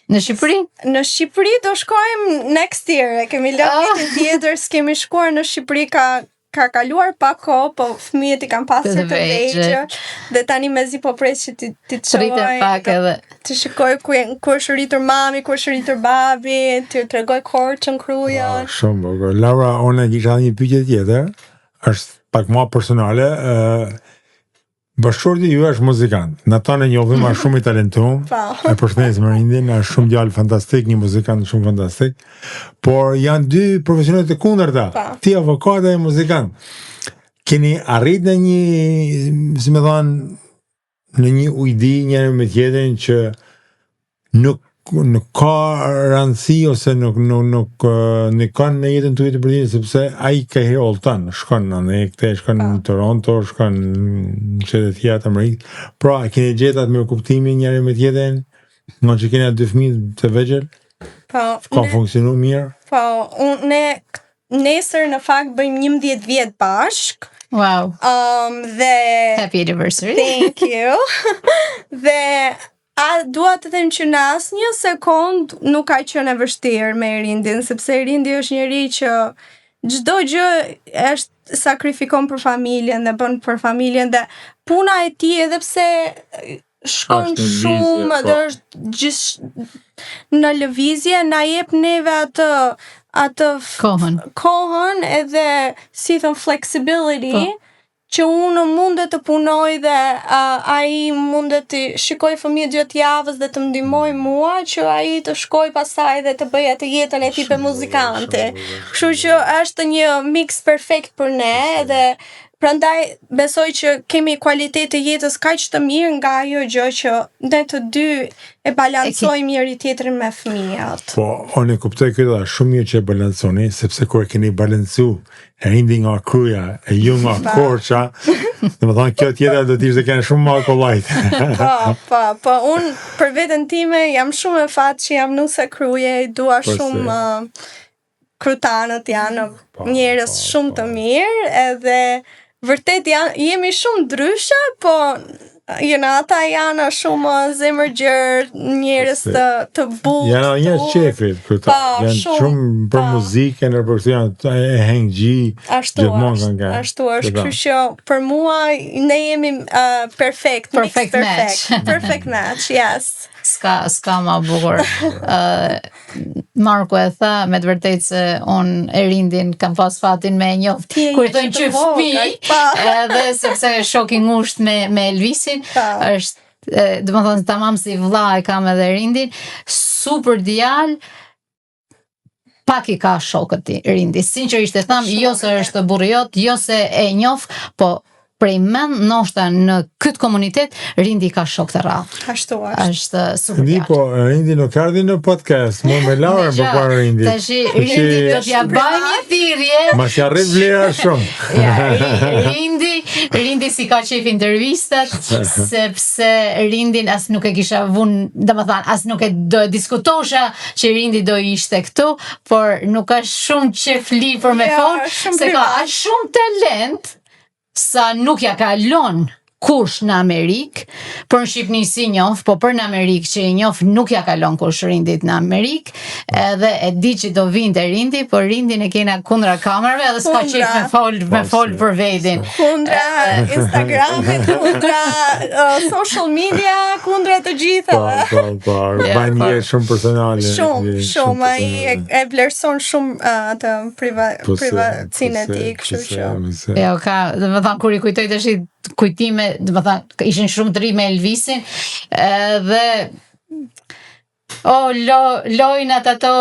në Shqipëri? Në Shqipëri do shkojmë next year, e kemi lënë oh. vitin tjetër, s'kemi shkuar në Shqipëri ka ka kaluar pak kohë, po fëmijët i kam pasur të vegjël dhe tani mezi po pres që t'i t'i çoj. pak edhe. Të shikoj ku ku është rritur mami, ku është rritur babi, t'i tregoj Korçën, Krujën. Oh, shumë bukur. Laura, unë kisha një pyetje tjetër, është pak më personale, ë uh, Bashkëshorti juaj është muzikant. Na tanë e njohim, është shumë i talentuar. Po. E përshëndesim Erindin, është shumë djalë fantastik, një muzikant shumë fantastik. Por janë dy profesione të kundërta. Po. Ti avokat dhe muzikant. Keni arrit në një, si me thanë, në një ujdi njëri me tjetrin që nuk nuk ka rëndësi ose nuk nuk nuk nuk kanë në jetën tuaj të përditshme sepse ai ka herë udhëton, shkon në ne këtë, shkon në Toronto, shkon në shtete të tjera të Amerikës. Pra, e keni gjetur atë mirëkuptimin njëri me tjetrin, nga që keni atë dy fëmijë të vegjël? Po, ka funksionu mirë? Po, unë ne nesër në fakt bëjmë 11 vjet bashk. Wow. Um, dhe Happy anniversary. Thank you. dhe A dua të them që në asnjë sekond nuk ka qenë e vështirë me Erindin, sepse Erindi është njeri që çdo gjë është sakrifikon për familjen dhe bën për familjen dhe puna e tij edhe pse shkon shumë po. dhe është gjithë në lëvizje na jep neve atë atë kohën kohën edhe si thon flexibility po. që unë mundet të punoj dhe uh, ai mundet të shikoj fëmijët gjatë javës dhe të më ndihmoj mua që ai të shkoj pastaj dhe të bëj atë jetën e tij muzikante. Kështu që është një mix perfekt për ne dhe prandaj besoj që kemi kualitet të jetës kaq të mirë nga ajo gjë që ne të dy e balancojmë njëri tjetrin me fëmijët. Po, unë e kuptoj këtë shumë mirë që e balanconi, sepse kur e keni balancu Rindi nga Kruja, e ju nga Korça, dhe më thonë, kjo tjetra do t'ishte kenë shumë ma kollajt. po, po, po, unë për veten time jam shumë me fat që jam nuse Kruje, i dua po, shumë uh, krutanët janë po, njerëz po, shumë po. të mirë, edhe vërtet janë, jemi shumë ndryshe, po You know, ata janë shumë zemërgjerë, njerëz të të butë. Janë njerëz qefit këta. Po, janë shumë, shumë për po. muzikën, për këtë janë e hengji. Ashtu gjithmonë kanë qenë. Ashtu është, kështu që për mua ne jemi uh, perfect, perfect match. Perfect match, yes. S'ka s'ka ma bukur. Ë Marku e tha me të vërtetë se unë Erindin kam pas fatin me e njoft kur i thonë që fëmijë, edhe sepse është shok i ngushtë me me Elvisin, është domethënë tamam si vlla e kam edhe Erindin, super djalë, pak i ka shokët Rindi. Sinqerisht e tham, jo se është burri jot, jo se e njof, po prej mend ndoshta në këtë komunitet Rindi ka shok të rrallë. Ashtu është. Është super. Rindi po Rindi nuk erdhi në podcast, më me Laurën po para Rindi. Tash Rindi do t'ja bëj një thirrje. Mos ja rrit vlera shumë. Ja, Rindi, Rindi s'i ka qejf intervistat, sepse Rindin as nuk e kisha vun, domethënë as nuk e do e diskutosha që Rindi do ishte këtu, por nuk ka shumë qejfli për me ja, fol, se ka shumë talent sa nuk ja kalon kush në Amerikë, për në Shqipni s'i njof, po për në Amerikë që i njof nuk ja kalon kush Rindit në Amerikë, edhe e di që do vinte Rindi, por Rindin e kena kundra kamerave edhe s'ka qejf me fol, me po, fol për vedin. Kundra Instagramit, kundra uh, social media, kundra të gjitha. Po, po, po, ja, po. jetë shumë personale. Shumë, shumë, ai e, e vlerëson shumë uh, atë priva, po, privatësinë e tij, kështu që. Jo, ka, domethënë, kur i kujtoj tash kujtime, domethënë, ishin shumë të ri me Elvisin, edhe o, lo, lojnat ato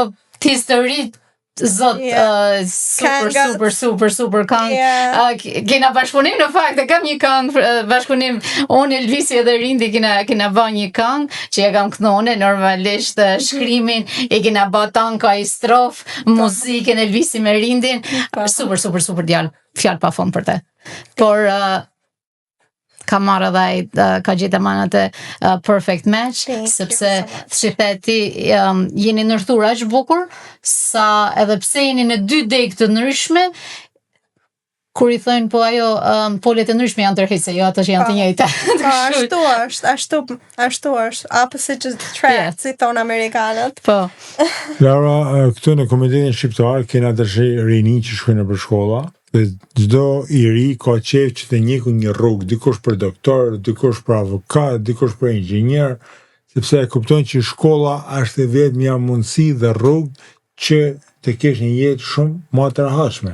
historitë Zot, yeah. uh, super, Kanga. super, super, super këngë. Yeah. Uh, kena bashkëpunim në fakt, e kam një këngë uh, bashkëpunim unë Elvisi edhe Rindi kena kena bë një këngë që ja kam këndu unë normalisht uh, shkrimin e kena bë tan ka i strof, muzikën Elvisi me Rindin. Po. Super, super, super djalë. Fjalë pa fund për te. Por uh, ka marrë edhe ai uh, ka gjetë aman atë uh, perfect match Thank sepse so si the ti um, jeni ndërthur aq bukur sa edhe pse jeni në dy degë të ndryshme kur i thonë po ajo um, polet e ndryshme janë tërheqëse, jo ato që janë të po. njëjta. Po, ashtu është, ashtu, ashtu është. Opposite attract, yeah. si thonë amerikanët. Po. Laura, këtu në komunitetin shqiptar kena tash rini që shkojnë nëpër shkolla dhe çdo i ri ka qejf që të ndjeku një rrugë, dikush për doktor, dikush për avokat, dikush për inxhinier, sepse e kupton që shkolla është e vetmja mundësi dhe rrugë që të kesh një jetë shumë më të rehatshme.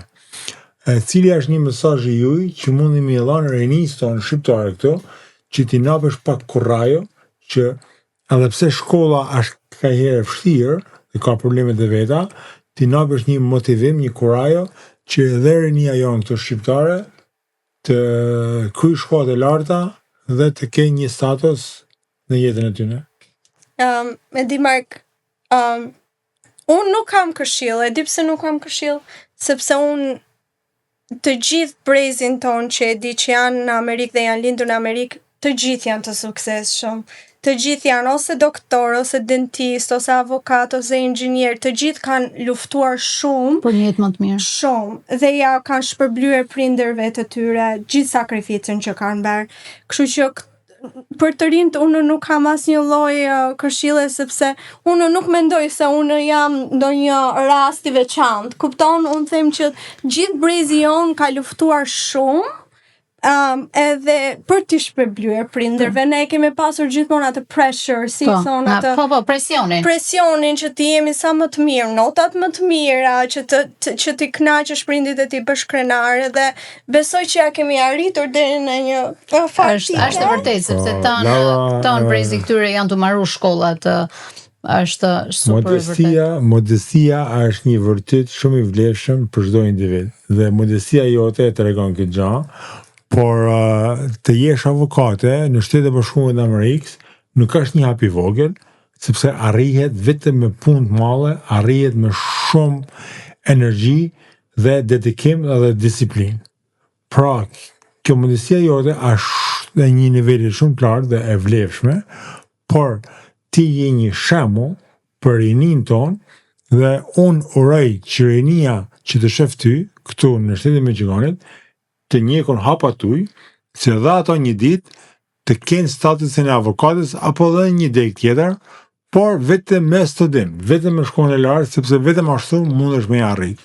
E cili është një mesazh i juaj që mundi me i dhanë rinisë tonë shqiptare këtu, që t'i napesh pak kurajo që edhe pse shkolla është ka herë e vështirë dhe ka problemet e veta, t'i napesh një motivim, një kurajo që edhe rinia jonë këtu shqiptare të kryj shkollat e larta dhe të kenë një status në jetën e tyre. Um, e di Mark, um, unë nuk kam këshillë, e di pse nuk kam këshillë, sepse unë të gjithë brezin tonë që e di që janë në Amerikë dhe janë lindur në Amerikë, të gjithë janë të suksesshëm. Të gjithë janë ose doktor, ose dentist, ose avokat, ose inxhinier, të gjithë kanë luftuar shumë për një jetë më të mirë. Shumë dhe ja kanë shpërblyer prindërve të tyre gjithë sakrificën që kanë bërë. Kështu që për të rinjtë unë nuk kam asnjë lloj uh, këshille sepse unë nuk mendoj se unë jam ndonjë rast i veçantë. Kupton? Unë them që gjithë brezi jonë ka luftuar shumë. Edhe për t'i shpërblyer prindërve, ne kemi pasur gjithmonë atë pressure, si Po, thonë na- atë po, po, presionin. presionin që ti jemi sa më të mirë, notat më të mira, që të, të që ti kënaqësh prindit e ti bësh krenar edhe besoj që ja kemi arritur deri në një fat Është është e vërtetë sepse Po, tan Laura, tan eh, brezi këtyre janë të marru shkollat ë, është super e vërtetë. Modestia, modestia është një vërtet shumë i vlefshëm për çdo individ dhe modestia jote e tregon këtë gjë, por uh, të jesh avokate në Shtetet e Bashkuara të Amerikës nuk është një hap i vogël, sepse arrihet vetëm me punë të madhe, arrihet me shumë energji dhe dedikim dhe disiplinë. Pra, kjo modestia jote është në një nivel shumë të lartë dhe e vlefshme, por ti je një shembull për rinin ton dhe unë uroj që rinia që të shef ty këtu në shtetin e Michiganit të ndjekun hapat tuj, se dhe ato një ditë të kenë statusin e avokates apo dhe një degë tjetër, por vetëm me studim, vetëm me shkollën e lartë, sepse vetëm ashtu mundesh me arrit.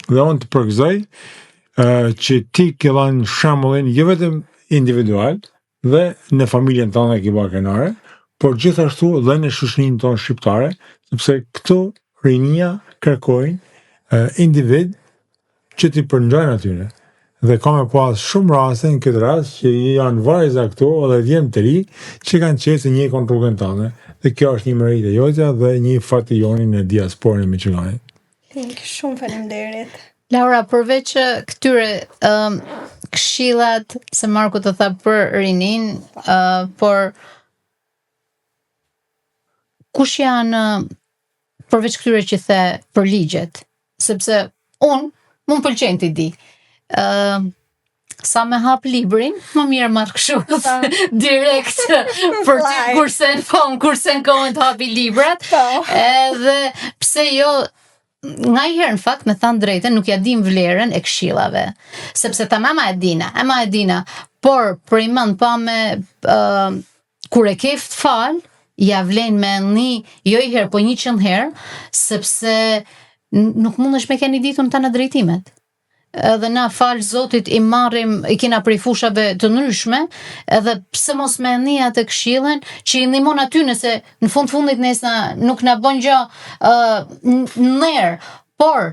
Dhe unë të përgëzoj ë, që ti ke dhënë shembullin jo vetëm individual dhe në familjen tënde ke bërë krenare, por gjithashtu dhe në shoqërinë tonë shqiptare, sepse këtu rinia kërkojnë ë, individ që t'i përngjajnë atyre. Dhe ka me pas shumë raste në këtë rast që janë vajza këtu edhe djem të ri që kanë qenë të ndjekun rrugën tënde. Dhe kjo është një meritë e jotja dhe një fat i joni në diasporën e Michiganit. Thank you, shumë faleminderit. Laura, përveç këtyre um, këshillat se Marku të tha për rinin, uh, por kush janë përveç këtyre që the për ligjet? Sepse unë mu më pëlqen të di. Ë sa me hap librin, më mirë marr kështu direkt për ty Live. kurse në po, kurse në kohën të hapi librat. Po. Edhe pse jo nga i herë në fakt me thënë drejtën nuk ja dim vlerën e këshillave. Sepse ta mama e dina, ema e dina, por për i mend pa me uh, kur e ke fal, ja vlen me një, jo i herë, po 100 herë, sepse nuk mundesh me keni ditun të në drejtimet. Edhe na fal Zotit i marrim, i kena prej fushave të ndryshme, edhe pse mos me një atë këshillën që i ndihmon aty nëse në fund fundit nesna nuk na bën gjë uh, ner, por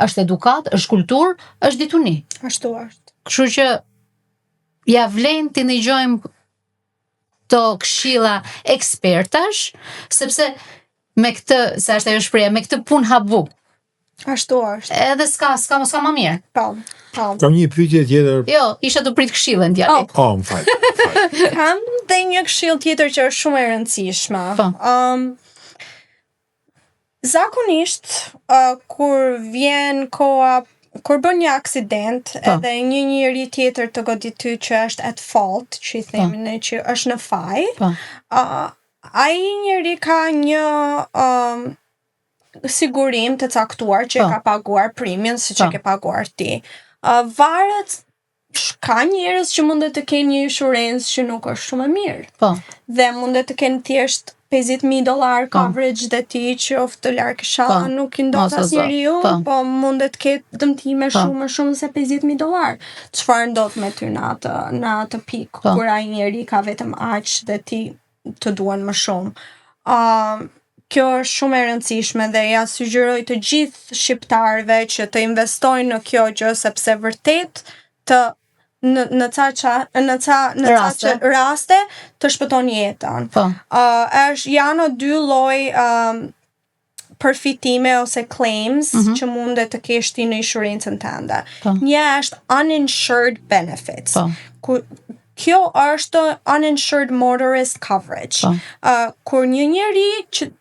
është edukat, është kulturë, është dituni. Ashtu është. Kështu që ja vlen të ndëgjojmë këto këshilla ekspertash, sepse me këtë, se është ajo shprehja, me këtë punë hap buk. Ashtu është. Edhe s'ka s'ka s'ka më mirë. Po. Po. Kam një pyetje tjetër. Jo, isha të prit këshillën djali. Oh. Oh, më fal. më fal. Kam dhe një këshill tjetër që është shumë e rëndësishme. Po. Um, zakonisht uh, kur vjen koha kur bën një aksident Po. edhe një njeri tjetër të godit ty që është at fault, që i themi ne që është në faj, Po. uh, ai njeri ka një um, sigurim të caktuar që Po. e ka paguar premium siç e Po. ke paguar ti. Uh, varet ka njerëz që mundet të kenë një insurance që nuk është shumë e mirë Po. dhe mundet të kenë thjesht 50.000 dollar Po. coverage dhe ti që oftë larg inshallah Po. nuk i ndodh Mos o zot. asnjeriu, Po. po mundet të ketë dëmtime Po. shumë më shumë se 50.000 dollar. Çfarë ndodh me ty në atë në atë pikë Po. kur ai njeri ka vetëm aq dhe ti të duan më shumë. Um, kjo është shumë e rëndësishme dhe ja sugjeroj të gjithë shqiptarëve që të investojnë në kjo gjë sepse vërtet të në në ca qa, në ca në ca Raste. që, raste të shpëton jetën. Po. Uh, është janë dy lloj um, përfitime ose claims Mhm. që mundet të kesh ti në insurancën tënde. Po. Një është uninsured benefits. Po. Ku kjo është uninsured motorist coverage. Po. Uh, kur një njeri që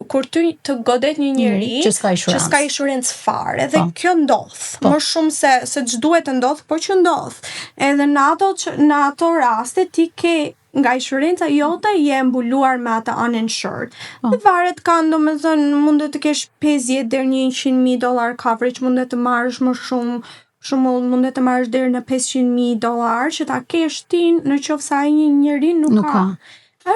kur ty të godet një njeri Që s'ka që insurance. s'ka insurance fare dhe Po. kjo ndodh Po. më shumë se se ç'duhet të ndodh, por që ndodh. Edhe në ato që, në ato raste ti ke nga insuranca jote je mbuluar me atë uninsured. Po. Dhe varet kanë, domethënë, mundet të kesh 50 deri në 100.000 dollar coverage, mundet të marrësh më shumë, për shembull, mundet të marrësh deri në 500.000 dollar që ta kesh ti në qoftë se ai një njeri nuk, Nuk ka.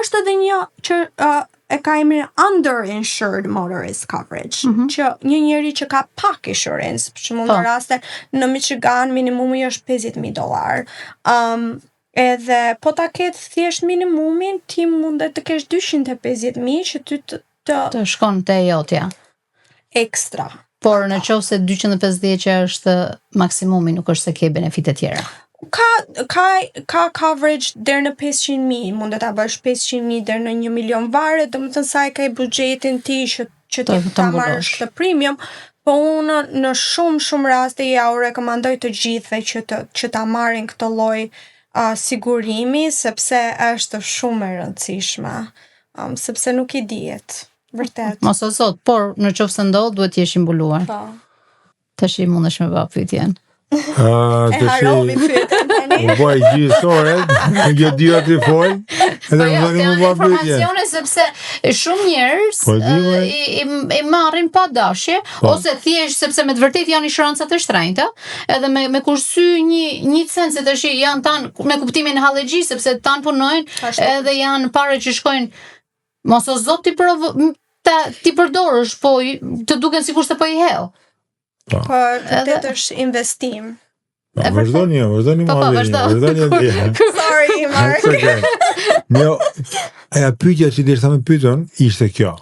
Është edhe një që uh, e ka emrin underinsured motorist coverage, mm -hmm. që një njeri që ka pak insurance, për shembull në po. raste në Michigan minimumi është 50.000 dollar. Um, edhe po ta ketë thjesht minimumin, ti mundet të kesh 250.000 që ty të të, të shkon te jotja. Ekstra. Por në qoftë se 250 që është maksimumi, nuk është se ke benefite tjera. Ka ka ka coverage deri në 500.000, mundet ta bësh 500.000 deri në 1 milion varet, domethënë sa e ke buxhetin ti që që ti ta marrësh këtë premium, po unë në shumë shumë raste ja u rekomandoj të gjithëve që të që ta marrin këtë lloj uh, sigurimi sepse është shumë e rëndësishme. Um, sepse nuk i dihet. Vërtet. Mos o zot, por në qoftë se ndodh duhet të jesh i mbuluar. Po. Tash i mundesh me bë pyetjen. Uh, e harrovi pyetjen tani. U bë gjysë ore, kjo dy aty fol. Edhe po më jo, thoni më bë pyetje. Informacione sepse shumë njerëz po, di, uh, i, i, i marrin pa dashje po. ose thjesht sepse me të vërtetë janë insuranca të shtrenjta, edhe me me kursy një një cent se tash janë tan me kuptimin e hallexhi sepse tan punojnë edhe janë pare që shkojnë mos o zot ti provo ta ti përdorësh, po të duken sikur se po i hedh. Po, po vërtet është investim. Po, vazhdoni, vazhdoni po, po, vazhdo. Vazhdoni. Sorry, Mark. Jo, aja pyetja që desha me pyetën ishte kjo.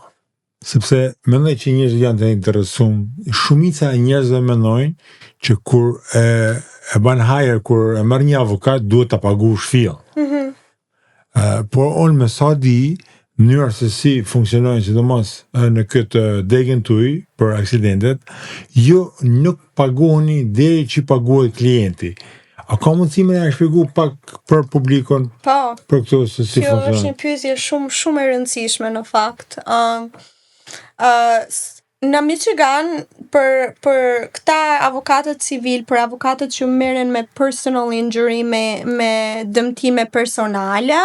Sepse mendoj që njerëzit janë të interesuar. Shumica e njerëzve mendojnë që kur e e bën hire kur e merr një avokat duhet ta paguash fill. Mm -hmm. uh, por unë me sa di mënyra se si funksionojnë sidomos në këtë degën tuaj për aksidentet, ju nuk paguheni deri që paguhet klienti. A ka mundësi me na shpjegu pak për publikun? Po. Për këto se si Kjo funksionon? është një pyetje shumë shumë e rëndësishme në fakt. Ëm um, uh, në Michigan për për këta avokatët civil, për avokatët që merren me personal injury, me me dëmtime personale,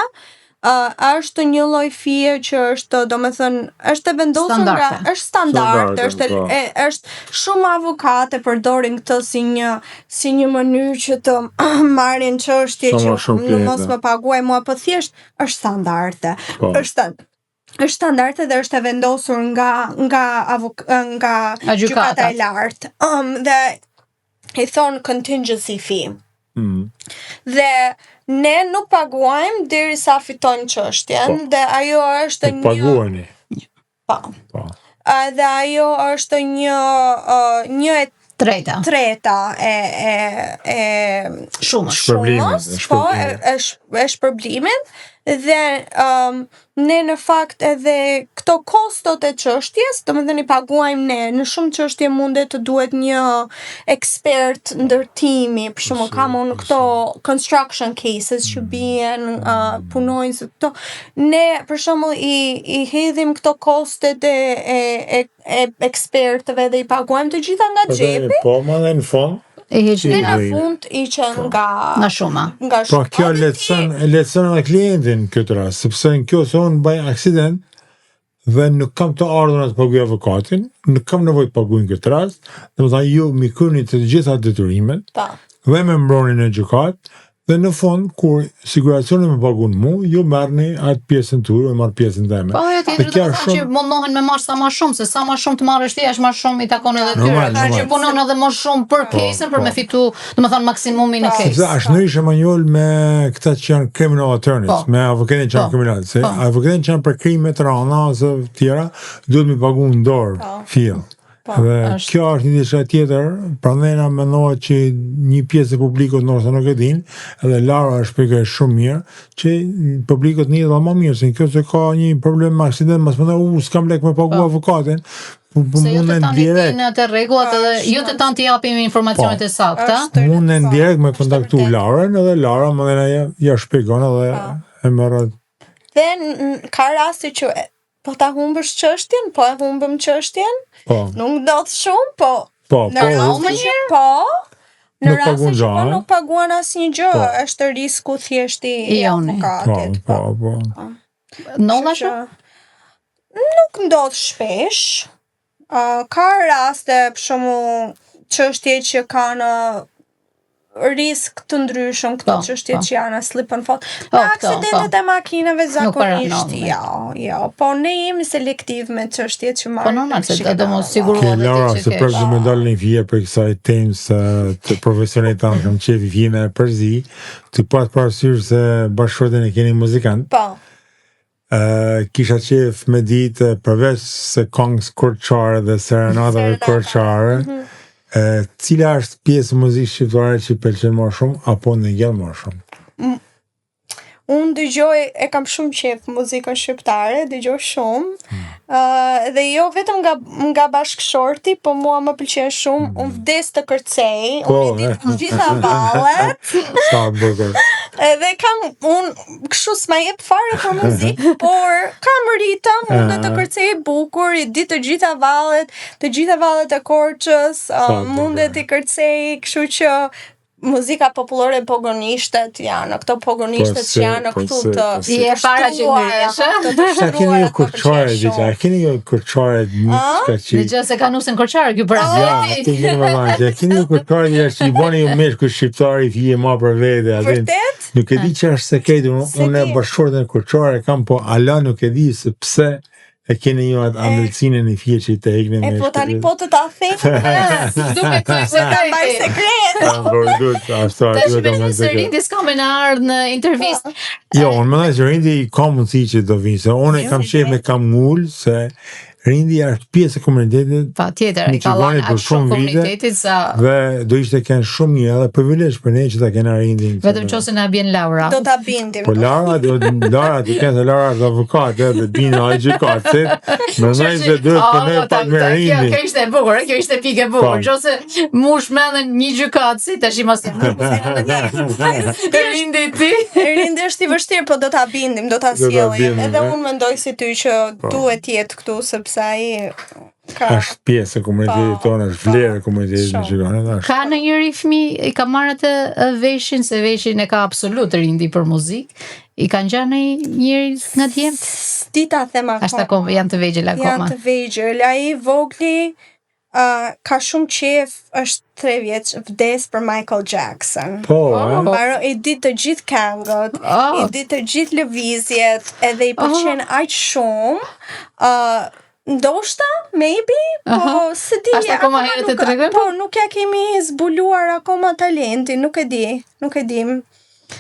uh, është një lloj fee që është, domethënë, është e vendosur nga është standard, është po. e, është shumë avokatë e përdorin këtë si një si një mënyrë që të marrin çështje Sa që më shumë në klientë. mos më paguaj mua, po thjesht është standarde. Po. Është stand- është standarde dhe është e vendosur nga nga avok, nga Nga gjykata e gjykatat. lartë. Um, dhe i thon contingency fee. Mm. Dhe ne nuk paguajmë derisa fitojmë çështjen Po. dhe ajo është Nuk një paguheni. Po. Po. Dhe ajo është një uh, një e Treta. treta e e e Shumës. Shpërblimit, shumës, e po, e, shpërblimit. e, sh- e shpërblimit dhe um, ne në fakt edhe këto kostot e çështjes, domethënë i paguajmë ne. Në shumë çështje mundet të duhet një ekspert ndërtimi, për shembull kam unë këto construction cases që bien uh, punojnë se këto. Ne për shembull i i hedhim këto kostet e e e, e ekspertëve dhe i paguajmë të gjitha nga xhepi. Po, ma dhe në fund, E heq Dhe nga, në fund i që nga nga shuma. nga Po shuma. kjo Dhe ti- lehtëson lehtëson edhe klientin në këtë rast, sepse në kjo se unë bëj aksident dhe nuk kam të ardhura të paguaj avokatin, nuk kam nevojë të paguaj në këtë rast, do të thënë ju mi kryeni të gjitha detyrimet Po. dhe me mbroni në gjykat dhe në fund kur siguracioni më paguan mu, ju merrni atë pjesën tuaj, unë marr pjesën teme. Po ajo Dhe tjetër do kjo të është thonë që shumë mundohen me marr sa më shumë, se sa më shumë të marrësh ti, aq më shumë i takon edhe tyre. Normal, Kështu që normal. punon edhe më shumë për case-in për po. me fitu, domethënë maksimumin në Po. case. Sepse është ndryshe Manjol me këta që janë criminal attorneys, Po. me avokatët që janë Po. kriminal, se Po. avokatët që janë për krime të rënda ose tjera, duhet mi pagu në dorë, Po. fill. Po, Dhe është. kjo është një diçka tjetër, prandaj na mendohet që një pjesë e publikut ndoshta nuk e din, edhe Lara e shpjegoi shumë mirë, që publikut njihet edhe më mirë, se në kjo se ka një problem me aksident, mos mendoj, u s'kam lek me pagu Po. avokatin, po, po Se jo të munden tanë i direkt, dinë atë rregullat Po, edhe është jo të tanë t'i japim informacionet Po. e sakta. Është munden po, direkt me është kontaktu vërtet. Larën, edhe Lara më dhe ja, ja shpjegon edhe Po. e merr atë Dhe n- n- ka raste që e, po ta humbësh çështjen, po e humbëm çështjen, Po, nuk ndodh shumë, po po, në po, raste që po, në Nuk raste paguan që gjë, po eh? nuk paguan asnjë gjë, Po. është risku thjesht i I joni. po, avokatit. po, po. Ndodh Kështu ashtu? që Nuk ndodh shpesh. Uh, ka raste, për shembull, çështje që kanë. risk të ndryshëm këto Po, çështje po. që janë slip and fall. Po, Me këto, aksidentet po. e makinave zakonisht paranon, jo, jo, po ne jemi selektiv me çështjet që Po marrim. normal se Michigan, do mos valla. siguru Ke edhe ti Laura, që se kesh. prapë më dalë një fije për kësaj temë se të profesionit tanë kam qefi fije me përzi, të pas parasysh se bashkëshortin e keni muzikant, Po. ë, kisha qef me ditë përveç se këngës korçare dhe serenatave Serenata. korçare, Mhm. ë, cila është pjesë e muzikës shqiptare që i pëlqen më shumë apo ndëgjon më shumë? Unë dëgjoj, e kam shumë qejf muzikën shqiptare, dëgjoj shumë. Hmm. Ë dhe jo vetëm nga nga bashkëshorti, po mua më pëlqen shumë. Unë vdes të kërcej, Hmm. Po, unë i di të gjitha vallet. Sa bukur. Edhe kam unë kështu s'ma jep fare për muzikë, por kam ritëm, mundet të Ah. kërcej bukur, i di të gjitha vallet, të gjitha vallet e Korçës, uh, bukur. mundet të kërcej, kështu që muzika popullore pogonishtet janë, këto pogonishtet Po, se, që janë po, këtu se, të po, se. Je e para që shtruara, ngrihesh, ë? të të Sa keni shtruara, ju të korçare, pëlqen diçka? shumë. A keni ju korçare një çka që Dëgjoj se ka nusën korçare ky pra. Ja, ti keni më vonë, që keni ju korçare një që i bëni ju mish ku shqiptari fije ma për vete, atë. Vërtet? Nuk e di që është sekreti, unë Se unë di. bashkëshorten korçare kam, po ala nuk e di se pse e keni ju atë ëmbëlsinë në fije që i të hekni E me po tani po të ta them, Duke këtu se ta mbaj sekret. Po duhet ashtu Tash duhet ta me mbaj se sekret. Rindi s'ka me na ardhë në intervistë. Jo, unë mendoj që Rindi ka mundësi që do vinë, se unë e kam Jo, qejf me kam ngul se Rindi është pjesë e komunitetit Pa tjetër, i ka Michigani dhënë për aq shumë shumë vite. komunitetit sa dhe do ishte kënë shumë mirë edhe privilegj për ne që ta kena Rindin. vetëm nëse na bjen Laura. Do ta bindim. Po Lara, do Lara, të kenë se Lara është avokat edhe binë ai gjykatësit. Mendoj se duhet Oh, punoj po, ta- pak me ta- Kjo, Rindin. kjo ishte e bukur, eh, kjo ishte pikë e bukur. Po. Nëse mush mendën një gjykatësi, tash i mos Rindi ti. Rindi është i vështirë, po do ta bindim, do ta Do ta sjellim. bindim, Edhe e? unë mendoj si ty që duhet jetë këtu sepse ai ka Është pjesë e komunitetit Po, tonë, është po, vlerë e komunitetit shumë. Michiganit, është. Ka në njëri fëmijë i ka marrë atë e, veshin, se veshin e ka absolut Rindi për muzikë. I ka ngjarë në njëri nga djemt? S'di ta them akoma. Ashtë akoma, janë të vegjël akoma. Janë të vegjël. Ai i vogli uh, ka shumë qef, është 3 vjeç, vdes për Michael Jackson. Po, e? Mbaro, i di të gjithë këngët, Oh. i di të gjithë lëvizjet, edhe i pëlqen aq shumë. Uh, ndoshta, maybe, po Aha. se di. Ashtë akoma herët e nuk- tregojmë, Po, nuk ja kemi zbuluar akoma talentin, nuk e di, nuk e dim.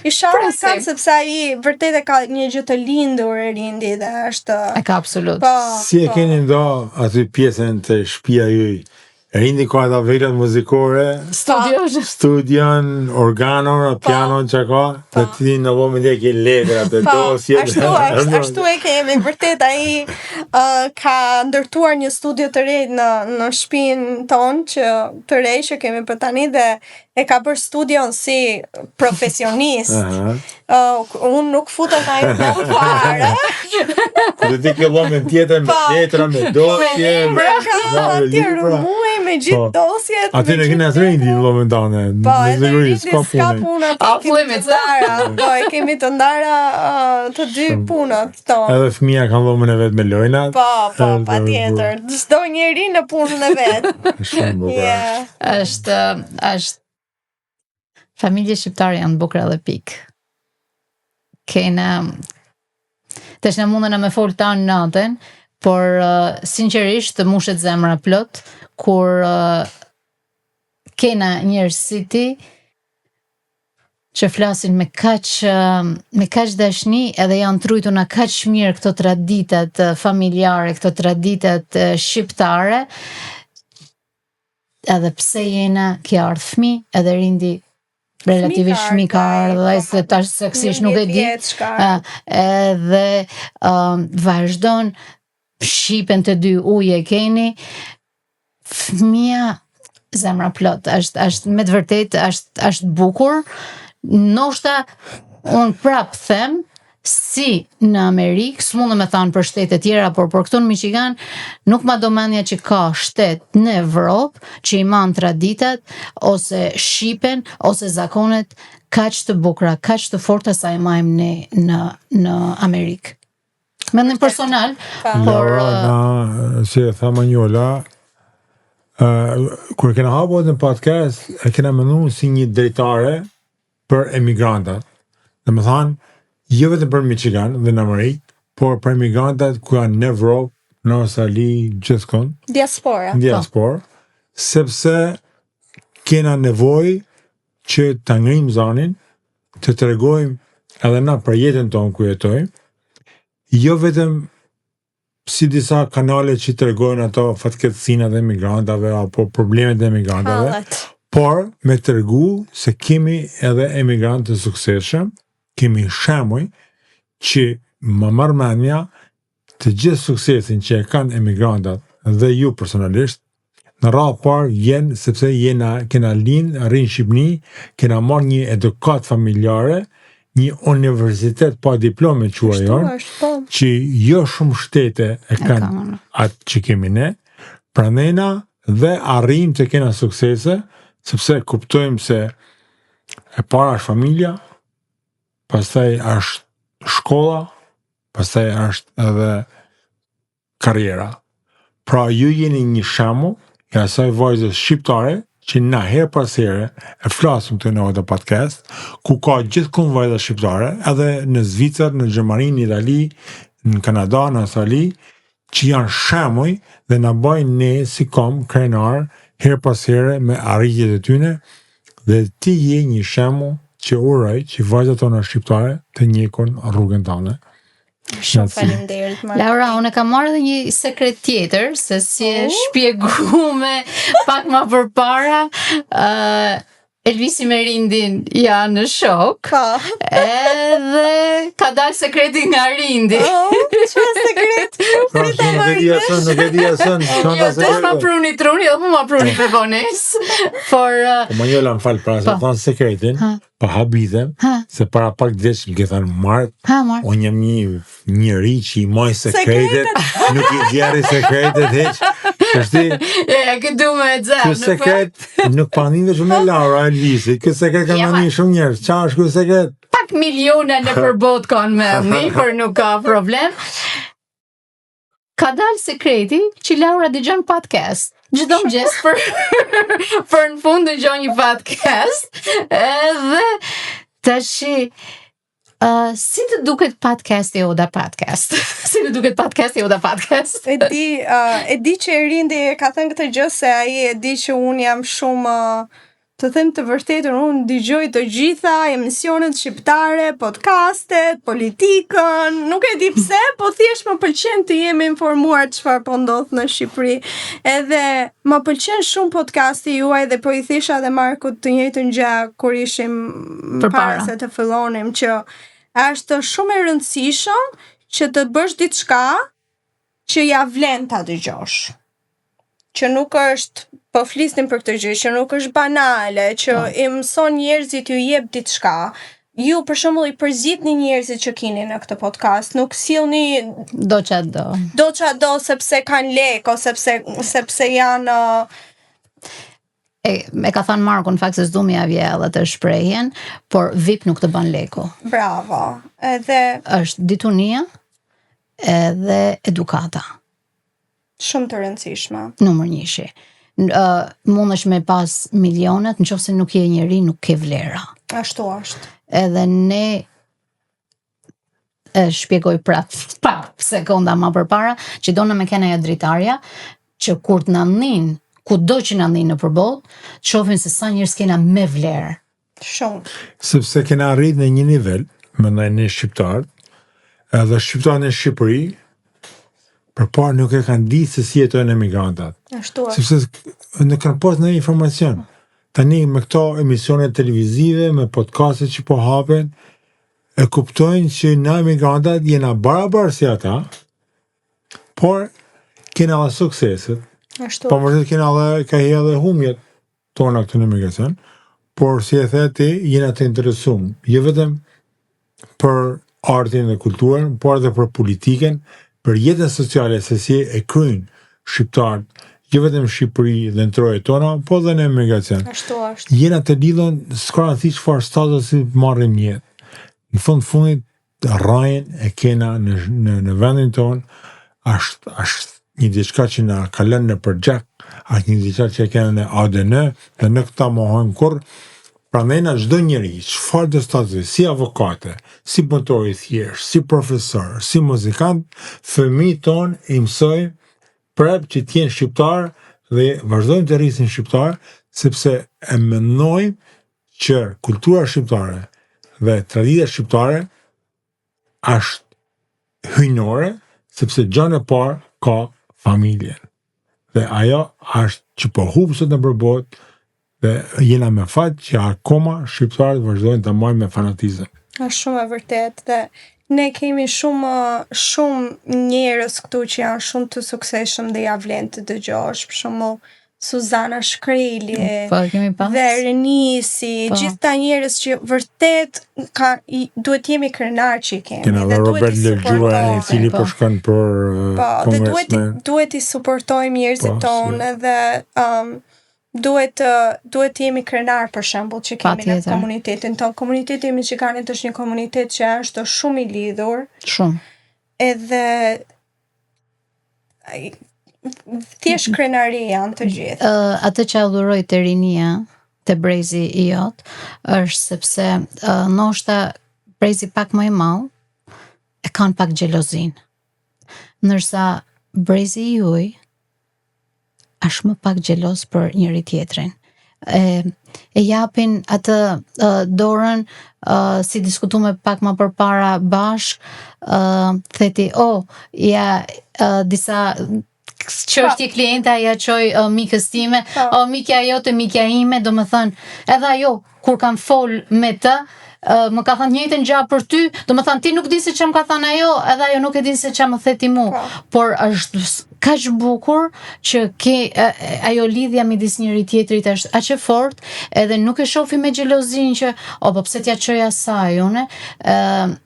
Ishalla Presim. kam sepse ai vërtet e ka një gjë të lindur e rindi dhe është E ka absolut. po. Si e po. keni ndo aty pjesën të shtëpia juaj? Rindi ka ata veglat muzikore, Studio është. studion, organon, pianon që ka, dhe ti në dhomën e ke letra të Po, dosjet. ashtu është, ashtu e kemi, vërtet ai uh, ka ndërtuar një studio të re në në shtëpinë tonë që të re që kemi për tani dhe e ka bërë studion si profesionist. Aha. Uh, unë nuk futem ai në fare. Ku ti ke dhomën tjetër me Po. letra, me dosje, me Pra, ka me atje libra. rrëmujë me gjithë Po. dosjet. Aty me në gjithë kena të rindi në dhomën tane, Po, me edhe siguri, Rindi s'ka s'ka punë. punë, aty Off kemi të limits, a? ndara. Po, e kemi të ndara uh, të dy punët tonë. Edhe fëmia kanë dhomën e vet me lojnat. Po, po, Edhe pa tjetër. Çdo njeri në punën e vet. Shumë bukur. Yeah. Është është familje shqiptare janë të bukura dhe pikë. Kena tash ne mundena me fol tanë natën, por uh, sinqerisht të mushet zemra plot kur uh, kena njerëz si ti që flasin me kaq ë, me kaq dashni edhe janë trujtur na kaq mirë këto traditat ë, familjare, këto traditat ë, shqiptare. Edhe pse jena ke ardhë fëmi, edhe rindi relativisht fëmi ka ardhë, ai, ai se tash saksisht nuk e di. Vjeç ka. Ë, edhe um, vazhdon shqipen të dy ujë e keni fëmia zemra plot është është me të vërtetë është është bukur ndoshta un prap them si në Amerikë, s'mundem me thanë për shtete tjera, por për këtu në Michigan, nuk ma do mendja që ka shtet në Evropë që i man traditat ose shqipen ose zakonet kaq të bukura, kaq të forta sa i majmë ne në në Amerikë. Mendim personal, Po. por Laura, ë, na, si e tha Manjola, Uh, kur kena hapur Odën Podcast, e kena menu si një dritare për emigrantat. Domethanë, jo vetëm për Michigan dhe në Amerikë, por për emigrantat ku janë në Evropë, në Australi, gjithkund. Diaspora. Në diasporë, sepse kena nevojë që ta ngrijmë zanin, të tregojmë edhe na për jetën tonë ku jetojmë, jo vetëm si disa kanale që tregojnë ato fatkeqësinë e emigrantave apo problemet e emigrantave, Hallet. por me tregu se kemi edhe emigrantë të suksesshëm, kemi shembuj që më marr mendja të gjithë suksesin që e kanë emigrantat dhe ju personalisht, në radhë parë vjen sepse jena kena lind, rrinë në Shqipëni, kena marrë një edukat familjare, një universitet pa diplomë quaj Ashtu jonë, është, po. që jo shumë shtete e E kanë kanë. atë që kemi ne, pranena dhe arrijmë të kena suksese, sepse kuptojmë se e para është familja, pastaj është shkolla, pastaj është edhe karriera. Pra ju jeni një shembull i asaj vajzës shqiptare që na herë pas here e flasim këtu në Oda Podcast, ku ka gjithkund vajza shqiptare, edhe në Zvicër, në Gjermani, në Itali, në Kanada, në Australi, që janë shembuj dhe na bëjnë ne si kom krenar herë pas here me arritjet e tyne dhe ti je një shembull që uroj që vajzat tona shqiptare të ndjekun rrugën tënde. Shumë faleminderit Marko. Laura, unë e kam marrë edhe një sekret tjetër, se si e Oh. shpjegume pak ma përpara, ë Elvisi me Rindin janë në shok, Po. edhe ka dalë sekreti nga Rindi. Oh, çfarë sekret? Pra, Prita nuk e di asën, nuk e di asën, çon Jo, ta tash ma sekretin. pruni truni, dhe mu ma pruni me vonesë. Por, ë, Po Manjola më fal para se Po. thonë sekretin, Ha. po habitem ha, se para pak ditësh më ke thënë Mark, ha, marr. unë jam një njeri që i maj sekretet, nuk i djerri sekretet hiç. Është E, e këtë du me e ky xhem. në fakt. sekret nuk pa një vetëm me Laura Elvisi, ky sekret ka Ja, marrë shumë njerëz. Qa është ky sekret? Pak miliona në përbot kanë me një, por nuk ka problem. Ka dalë sekreti që Laura dëgjon podcast. Çdo mëngjes për për në fund dëgjon një podcast. Edhe tashi Uh, si të duket podcasti Oda Podcast? si të duket podcasti Oda Podcast? E di, uh, e di që Erindi e ka thënë këtë gjë se ai e di që unë jam shumë uh, të them të vërtetën, unë dëgjoj të gjitha emisionet shqiptare, podcastet, politikën, nuk e di pse, po thjesht më pëlqen të jem informuar çfarë po ndodh në Shqipëri. Edhe më pëlqen shumë podcasti juaj dhe po i thisha edhe Markut të njëjtën gjë kur ishim Përpara. para se të fillonim që është shumë e rëndësishëm që të bësh diçka që ja vlen ta dëgjosh. Që nuk është, po flisnim për këtë gjë, që nuk është banale, që Po. i mëson njerëzit ju jep diçka. Ju për shembull i përzitni njerëzit që kini në këtë podcast, nuk sillni Do qa do. do qa do sepse kanë lek ose sepse sepse janë ë, E, e ka thënë Marku në fakt se s'du m'ja vjellë të shprehjen, por VIP nuk të bën leku. bravo. Edhe Është ditunia edhe edukata. shumë të rëndësishme. numër njëshi. N- ë, mundesh me pas milionat, në qoftë se nuk je njeri, nuk ke vlera. Ashtu është. Edhe ne e shpjegoj prap pak sekonda ma përpara, që do në me kena ajo dritarja, që kur të na nin, kudo që na nin në përbot, të shohim se sa njerëz kena me vlerë. Shumë. Sepse kena arrit në një nivel, mendoj ne shqiptarët, edhe shqiptarët në Shqipëri, përpara nuk e kanë ditë se si jetojnë emigrantat. Ashtu është. Sepse nuk kanë pas në informacion. Tani me këto emisione televizive, me podcastet që po hapen, e kuptojnë që na emigrantat jena barabar si ata, por kena edhe sukseset, Ashtu. Po vërtet kena edhe ka hi edhe humjet tona këtu në emigracion, por si e the ti, jena të interesuar, jo vetëm për artin dhe kulturën, por edhe për politikën, për jetën sociale se si e kryjnë shqiptarët, jo vetëm në Shqipëri dhe në trojet tona, po edhe në emigracion. Ashtu është. Jena të lidhun, s'ka rëndësi çfarë statusi marrim në jetë. Në fund fundit rrajën e kena në në, në vendin ton, është është një diçka që na ka lënë në përgjak. Është një diçka që e kena në ADN dhe nuk ta mohojmë kurrë. Prandaj na çdo njeri, çfarë do statusi, si avokate, si punëtor i thjeshtë, si profesor, si muzikant, fëmijët tonë i mësojmë prap që të jenë shqiptar dhe vazhdojmë të rrisin shqiptar sepse e mendojmë që kultura shqiptare dhe tradita shqiptare është hyjnore sepse gjënë e parë ka familjen. Dhe ajo është që po hup sot nëpër botë dhe jena me fat që akoma shqiptarët vazhdojnë të majnë me fanatizëm. Është shumë e vërtetë dhe ne kemi shumë shumë njerëz këtu që janë shumë të suksesshëm dhe ja vlen të dëgjosh, për shembull Suzana Shkreli, Po, e kemi pas. dhe Renisi, Po. gjithë ta njerëz që vërtet ka i, duhet jemi krenar që i kemi Kena dhe dhe duhet Robert i Lërgjuani, i suportojmë. cili Po. po shkon për uh, Po, dhe duhet kongresmen. duhet i suportojmë njerëzit Po, si. tonë edhe um, duhet të duhet të jemi krenar për shembull që kemi në Patjetër. komunitetin tonë. Komuniteti i Michiganit është një komunitet që është shumë i lidhur Shumë. edhe ai, thjesht krenari janë të gjithë. Ë, atë që adhuroj te rinia, te brezi i jot, është sepse uh, ndoshta brezi pak më i madh e kanë pak xhelozin. Ndërsa brezi i juaj është më pak xheloz për njëri tjetrin. E, e japin atë uh, dorën uh, si diskutuame pak më përpara bashk, uh, theti, oh, ja uh, disa çështje klienta ja çoj uh, mikës time, Po. o mikja jote, mikja ime, do më thënë, edhe ajo, kur kam fol me të, uh, më ka thënë njëjtën gjë për ty, do më thënë ti nuk di se ç'a më ka thënë ajo, edhe ajo nuk e din se ç'a më the ti mu. Po. Por është s- kaq bukur që ke e, e, ajo lidhja midis njëri tjetrit është aq e fortë, edhe nuk e shohim me xhelozinë që o po pse t'ja çoj asaj unë, ë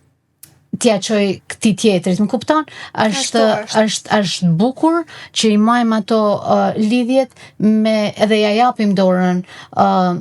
t'ja çoj këtij tjetrit, më kupton? Është Ashtu është. është është bukur që i majmë ato uh, lidhjet me edhe ja japim dorën uh,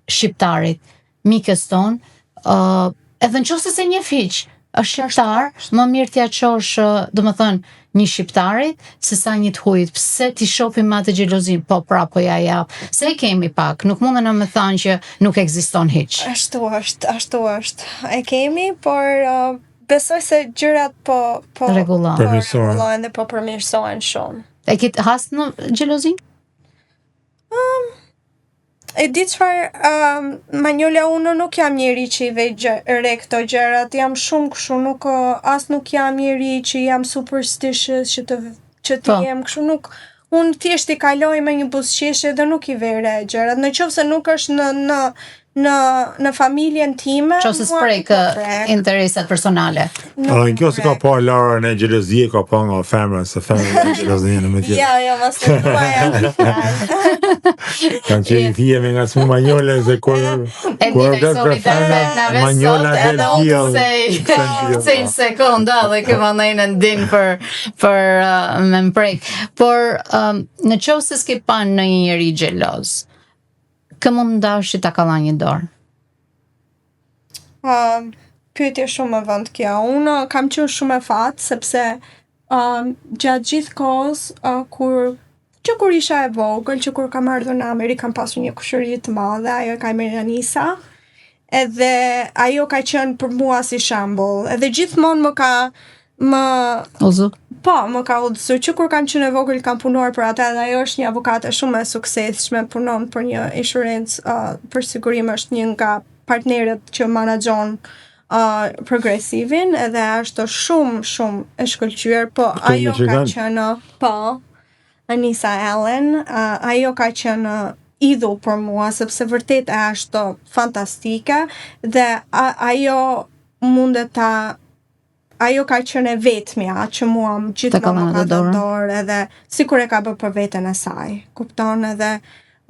shqiptarit, mikës ton, uh, edhe në qoftë se se njeh hiq, është shqiptar, më mirë t'ja çosh, uh, do më thënë, një shqiptarit, se sa një të hujit, pse t'i shohim me atë xhelozin, po pra, po ja jap, se e kemi pak, nuk mundën me thënë që nuk ekziston hiq. Ashtu është, ashtu është. E kemi, por uh, besoj se gjërat po po Rregullohen. po Përmirësohen. rregullohen dhe po përmirësohen shumë. E ke has në xhelozin? E di çfarë, um, Manjola, unë nuk jam njeri që i vej gjë, re këto gjërat, jam shumë kështu, nuk ë, as nuk jam njeri që jam superstitious, që të që të Po. jem kështu, nuk unë thjesht i kaloj me një buzëqeshje dhe nuk i vej re gjërat. Në qoftë se nuk është në në në në familjen time, Qoftë se mua s'prek nuk më ë, prek, interesat personale. nuk Edhe më në kjo se ka prek. pa Lara në xhelozi, ka pa nga femra, se femra në xhelozi në më tjetër. Ja, ja, mos e thuaj atë fjalë. Kanë qenë i thije me nga smu Manjola se kur E kur dita i vdes për soli të femra, nave Manjola sot del edhe unë diell. kthej Kthej diell, kthej po. në sekonda dhe kjo mandej në din për për uh, me mprek. Por um, në qoftë se s'ke pa në një njeri xheloz, kë mund ndash që ta kalla një dorë? Um, pyetje shumë e vend kjo. Unë uh, kam qenë shumë e fat sepse um, gjatë gjithë kohës uh, kur që kur isha e vogël, që kur kam ardhur në Amerikë kam pasur një kushëri të madhe, ajo e ka emrin Anisa. Edhe ajo ka qenë për mua si shembull. Edhe gjithmonë më ka më Uzu? Po, më ka udhëzuar që kur kam qenë e vogël kam punuar për atë dhe ajo është një avokate shumë e suksesshme, punon për një insurance uh, për sigurim është një nga partnerët që menaxhon uh, progresivin edhe është shumë shumë e shkëlqyer, po Këtu në ajo ka Michigan? qenë po Anisa Allen, uh, ajo ka qenë idhull për mua sepse vërtet është fantastike dhe a, ajo mundet ta ajo ka qenë e vetmja që mua më Ta ka gjithmonë më dhënë ka atë dhënë dorën. dorë edhe sikur e ka bërë për veten e saj. Kupton edhe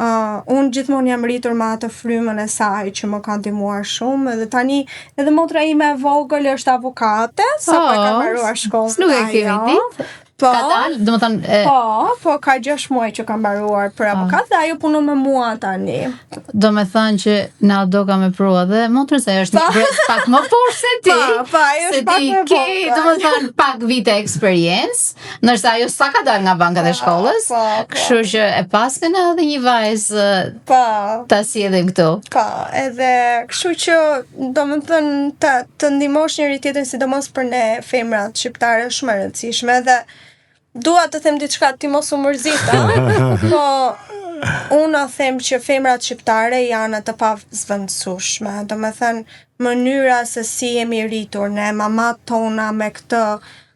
uh, unë gjithmonë jam rritur me atë frymën e saj që më ka ndihmuar shumë edhe tani edhe motra ime e vogël është avokate, sapo e ka Oh, mbaruar shkollën. Nuk e kemi ajo. ditë. Po. Ka dalë, do më thënë, e, Po, po, ka 6 muaj që ka mbaruar për avokat dhe ajo punon me mua tani. do me thënë që na do ka me prua dhe motrën se ajo është një brez pak më poshtë se ti. Po, po, ajo Se është pak ti më ke, vogël. do më thënë, pak vite eksperiencë, ndërsa ajo sa ka dalë nga bankat e shkollës, Po, po, kështu që e pasme na edhe një vajzë e, po. ta sjellim këtu. Po, edhe kështu që do më thënë të, të ndihmosh njëri tjetrin, sidomos për ne femrat shqiptare është shumë e rëndësishme dhe dua të them diçka, ti mos u mërzit, a? po unë them që femrat shqiptare janë të pazvendësueshme. Do me thënë, mënyra se si jemi rritur ne, mamat tona me këtë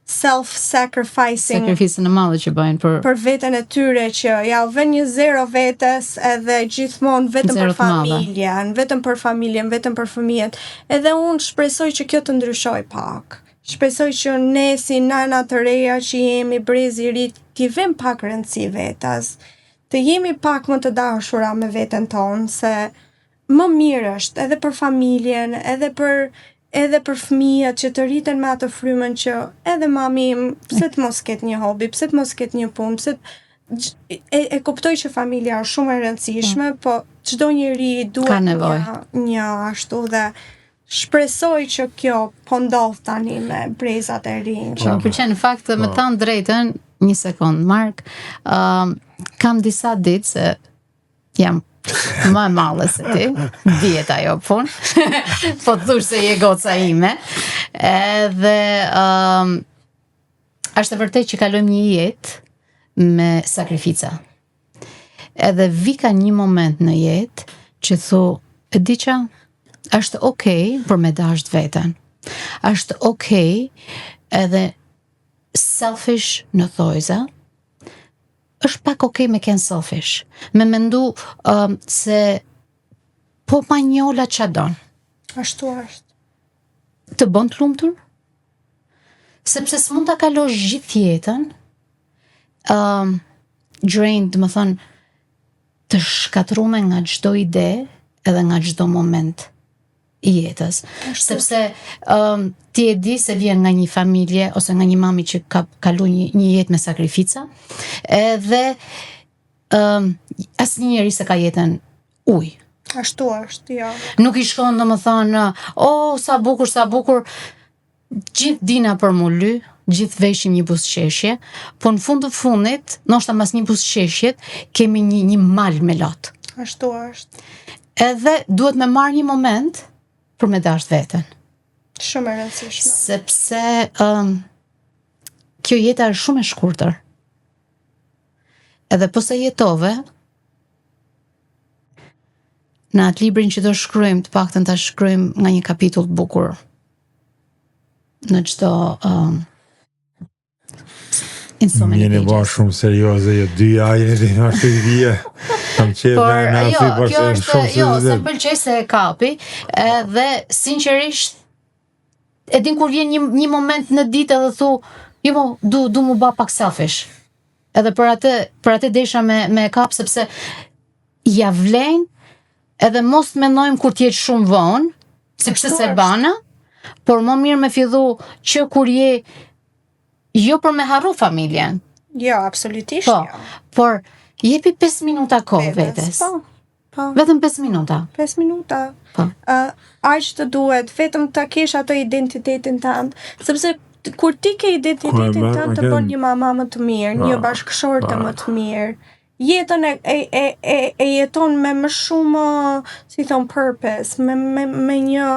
self-sacrificing Sakrificën e madhe që bëjnë për për veten e tyre që ja u vën një zero vetes edhe gjithmonë vetëm Zero për të madhe. familjen, vetëm për familjen, vetëm për fëmijët. Edhe unë shpresoj që kjo të ndryshoj pak. Shpresoj që ne si nana të reja që jemi brezi i ri, t'i vëm pak rëndësi vetes, të jemi pak më të dashura me veten tonë, se më mirë është edhe për familjen, edhe për edhe për fëmijët që të rriten me atë frymën që edhe mami im, pse të mos ketë një hobi, pse të mos ketë një punë, pse të- e, e kuptoj që familja është shumë e rëndësishme, po çdo njeri duhet Ka nevojë. një, një ashtu dhe shpresoj që kjo po ndodh tani me brezat e rinj. Që më pëlqen në fakt me Po. thënë drejtën, një sekond Mark, ëm kam disa ditë se jam më e madhe se ti, dihet ajo punë. po të thush se je goca ime. Edhe ëm është e vërtetë që kalojmë një jetë me sakrifica. Edhe vika një moment në jetë që thu, e di qa, është okej për me dasht veten. Është okej edhe selfish në thojza, është pak okej me kenë selfish. Me mendu um, se po Manjola qa don? Ashtu është. Të bën të lumtur? Sepse s'mund ta kalosh gjithë jetën um, drained, do më thënë, të shkatrume nga çdo ide edhe nga çdo moment i jetës. Sepse um, ti e di se vjen nga një familje ose nga një mami që ka kalu një, një jetë me sakrifica, edhe um, asnjë njeri se ka jetën ujë. Ashtu është, jo. Nuk i shkon do më thonë, o, oh, sa bukur, sa bukur, gjithë dina për mu ly, gjithë veshim një buzëqeshje, po në fund të fundit, ndoshta mas një buzëqeshjet, kemi një, një mal me lot. Ashtu është. Edhe duhet me marrë një moment për me dashtë veten. Shumë e rëndësishme. Sepse um, kjo jeta është shumë e shkurtër. Edhe po se jetove, në atë librin që do shkruajmë, të paktën ta shkruajmë nga një kapitull të bukur. Në çdo um, in so many Jeni ba pages. shumë serioze, jo dyja, jeni dhe në ashtu i vije. Kam qef Por me me jo, aty, por kjo se është shumë jo, se serioze. më pëlqej se e kapi, edhe sinqerisht e din kur vjen një një moment në ditë edhe thu, jo mo, du du mu ba pak selfish. Edhe për atë për atë desha me me e kap sepse ja vlen edhe mos të mendojmë kur të jetë shumë vonë, sepse Ashtu se është. bana, por më mirë me fillu që kur je jo për me harru familjen, Jo, absolutisht Po, jo. por jepi 5 minuta kohë vetes. Po. Po. Vetëm 5 minuta. 5 minuta. Po. Uh, aq të duhet, vetëm ta kesh atë identitetin tënd, sepse t- kur ti ke identitetin Ku e merr, tënd të e ke- bën një mama më të mirë, një Pa, bashkëshorte pa. më të mirë. Jetën e e e e, e jeton me më shumë, si thon, purpose, me me me një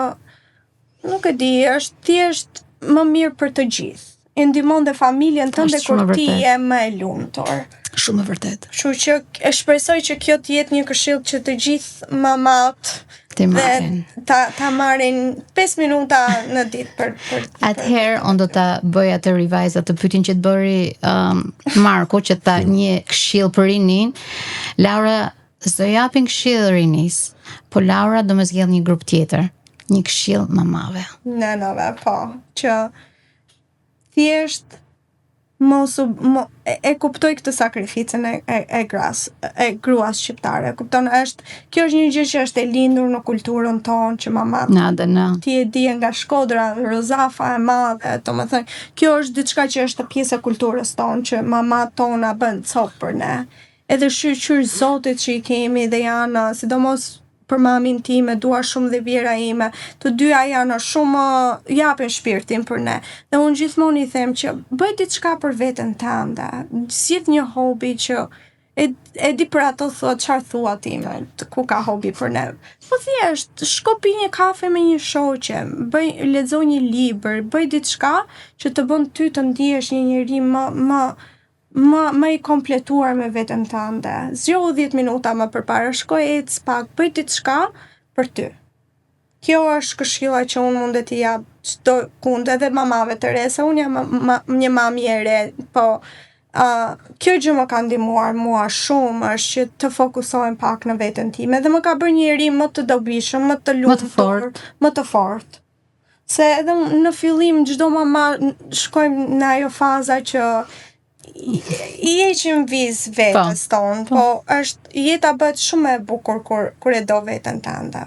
nuk e di, është thjesht më mirë për të gjithë. E ndihmon dhe familjen tënde Është shumë kur e ti vërtetë. je më e lumtur. Shumë e vërtet. Kështu që e shpresoj që kjo të jetë një këshill që të gjithë mamat Ti dhe marrin. ta ta marrin 5 minuta në ditë për për Atëherë unë do ta bëj atë revise atë pyetjen që të bëri um, Marku që ta një këshill për rinin. Laura s'do japin këshill rinis, po Laura do më zgjedh një grup tjetër, një këshill mamave. nënave, po, që thjesht Mos u mo, e, e kuptoj këtë sakrificën e e, e gras, e gruas shqiptare. Kupton, është kjo është një gjë që është e lindur në kulturën tonë që mama Në ADN. ti e di nga Shkodra, Rozafa e madhe, domethënë, kjo është diçka që është pjesë e kulturës tonë, që mama tona bën copë për ne. Edhe shyqyr Zotit që i kemi dhe janë, sidomos për mamin time, dua shumë dhe vjehrra ime, të dyja janë shumë, japin shpirtin për ne. Dhe unë gjithmonë i them që bëj diçka për veten tënde, zgjidh një hobi që e, e di për ato thua çfarë thua ti me, ku ka hobi për ne. Po thjesht, shko pi një kafe me një shoqe, bëj lexo një libër, bëj diçka që të bën ty të ndihesh një njeri më më më më i kompletuar me veten tënde. Zgjohu 10 minuta më përpara, shko ec pak, bëj diçka për ty. Kjo është këshilla që unë mundet t'i jap çdo kund, edhe mamave të re, se unë jam ma, ma, një mami e re, po uh, kjo gjë më ka ndihmuar mua shumë, është që të fokusohem pak në veten time dhe më ka bërë një njeri më të dobishëm, më të Më të lumtur, fortë. më të fortë. Se edhe në fillim çdo mama shkojmë në ajo faza që i, i heqim vizë vetes tonë, po është jeta bëhet shumë e bukur kur kur e do veten tënde.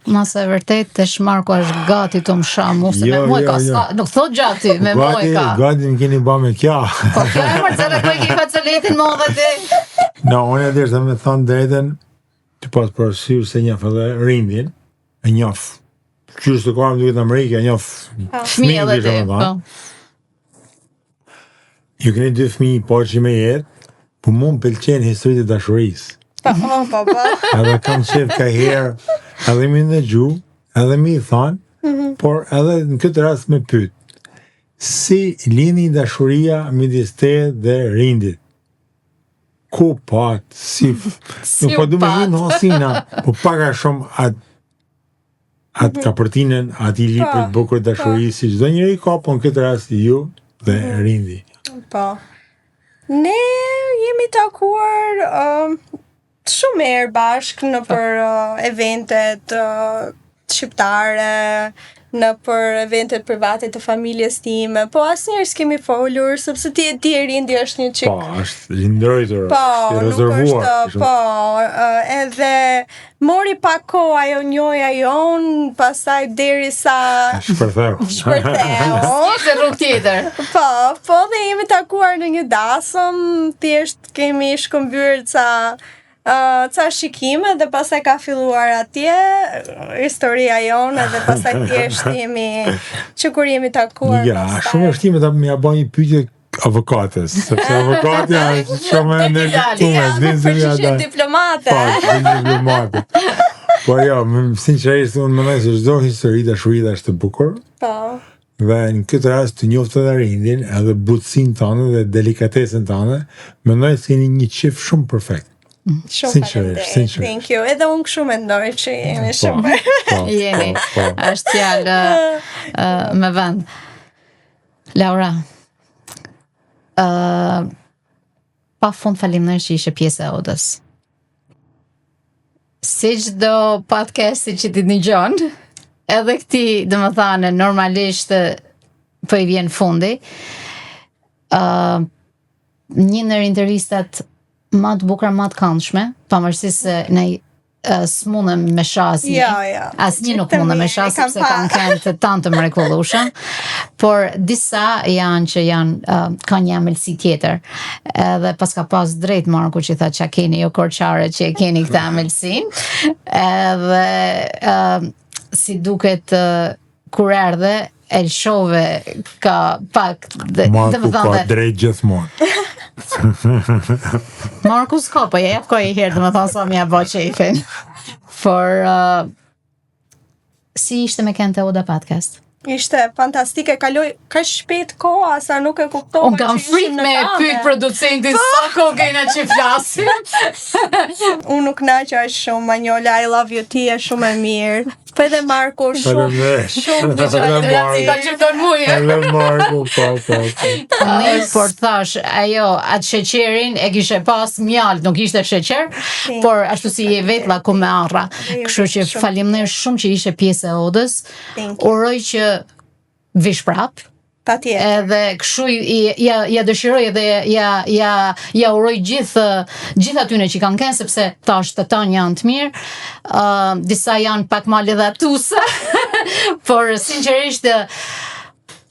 Masa e vërtet, tash Marko është gati të më sha mu, se Jo, me mua jo, ka, jo. s'ka, nuk thot gjati, me mua Gati, ka. gati më keni ba me kja. Po kjo e mërë, zërë ku e ke facoletin mo dhe ti. No, unë e deshta me thonë drejtën, të pas parasysh se njoh edhe Rindin, e njoh. Qysh të ka më duket në Amerikë, e njoh Fëmijë edhe kisha ti, me po. thonë. Ju keni dy fëmijë po që me jetë, po mu më pëlqen historitë e dashurisë. Po, po, po, po. Edhe kam qef ka herë, edhe mi ndëgju, edhe mi i thonë, por edhe në këtë rast me pyet. Si lindi dashuria midis teje dhe Rindit? Ku pat, si, Si nuk po u du me pat. hi në hosina, po pak a shumë atë atë kapërtinën, atë i libër të bukur dashurisë, si çdo njeri ka, po në këtë rast ju dhe Rindi. Po. Ne jemi takuar uh, shumë herë bashkë në për uh, eventet uh, shqiptare, në për eventet private të familjes time, po asnjëherë s'kemi folur, sepse ti e di Rindi është një çik Po, është i ndrojtur, Po, është i nuk rezervuar. është, po, ë, edhe mori pak kohë ajo njohja jon, pastaj derisa Shpërtheu. shpërtheu. Ishte rrugë tjetër. Po, po dhe jemi takuar në një dasëm, thjesht kemi shkëmbyer ca uh, ca shikime dhe pastaj ka filluar atje historia jonë dhe pastaj thjesht jemi që kur jemi takuar. Ja, pastaj- shumë e vështirë ta më ja bën një pyetje avokates, sepse avokatja është shumë e ndërlikuar, Ja, s'din më si ja përgjigjet dal. diplomate. Po, s'din diplomate. Po jo, më sinqerisht unë mendoj se çdo histori dashurie është e bukur Po. dhe në këtë rast të njohtë edhe Rindin, edhe butësinë tënde dhe delikatesën tënde, mendoj se jeni një çift shumë perfekt. Shumë Sinqerisht, faleminderit. sinqerisht. Thank you. Edhe unë kështu mendoj që jemi Po, shumë. po, Jemi. po, po. Është fjalë ë, me vend. Laura, ë pa fund faleminderit që ishe pjesë e Odës. Si çdo podcasti që ti dëgjon, edhe këti, domethënë, normalisht ë, po i vjen fundi. Ë një ndër intervistat më të bukura, më të këndshme, pavarësisht se ne uh, s'mundem me sha asnjë. Jo, jo. Asnjë nuk Të mundem me mirë, sha e kam sepse pa. kanë qenë të tanë të mrekullueshëm, por disa janë që janë uh, kanë një ëmbëlsi tjetër. Edhe pas ka pas drejt Marku që tha çka keni jo korçare që e keni këtë ëmbëlsinë. Edhe uh, si duket uh, kur erdhe e lëshove ka pak dhe, Marku domethënë ka dhe- drejt gjithmonë. Marku s'ka, po ja jap ka i herë, domethënë sa më ja bë qefin. Por uh, si ishte me kënë të Oda Podcast? Ishte fantastike, kaloi kaq shpejt koha sa nuk e kuptova. Unë kam që ishim frikë në me kafe. pyet producentin sa kohë kena që flasim. Unë nuk kënaqa aq shumë, Manjola, I love you, ti je shumë e mirë. Po edhe Marku shumë Faleminderit. shumë Faleminderit. Ka që don muje. Edhe Marku, po, po, po. Mirë, por thash, ajo, atë sheqerin e kishe pas mjalt, nuk ishte sheqer, por ashtu si je vetlla ku me arra. Kështu që Shumë. faleminderit shumë që ishe pjesë e Odës. Thank you. Uroj që vish prap. Patjetër. Edhe kështu i, ja ja dëshiroj edhe ja ja ja uroj gjithë gjithë atyne që kanë qenë sepse tash të tanë janë të mirë. Ë uh, disa janë pak më ledhatuese. por sinqerisht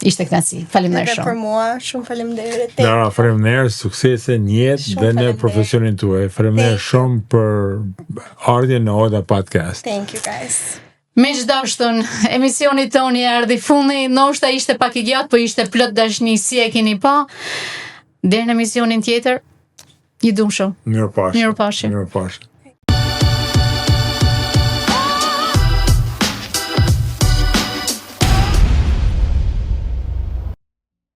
ishte kënaqësi. Faleminderit shumë. Edhe për mua, shumë faleminderit. Lara, faleminderit, suksese në jetë dhe në profesionin tuaj. Faleminderit shumë për ardhjen në Oda Podcast. Thank you guys. Miq të dashtun, emisionit tonë i erdhi fundi, ndoshta ishte pak i gjatë, po ishte plot dashni si e keni pa. Deri në emisionin tjetër, ju dum shumë. Mirupafshim. Mirupafshim. Mirupafshim.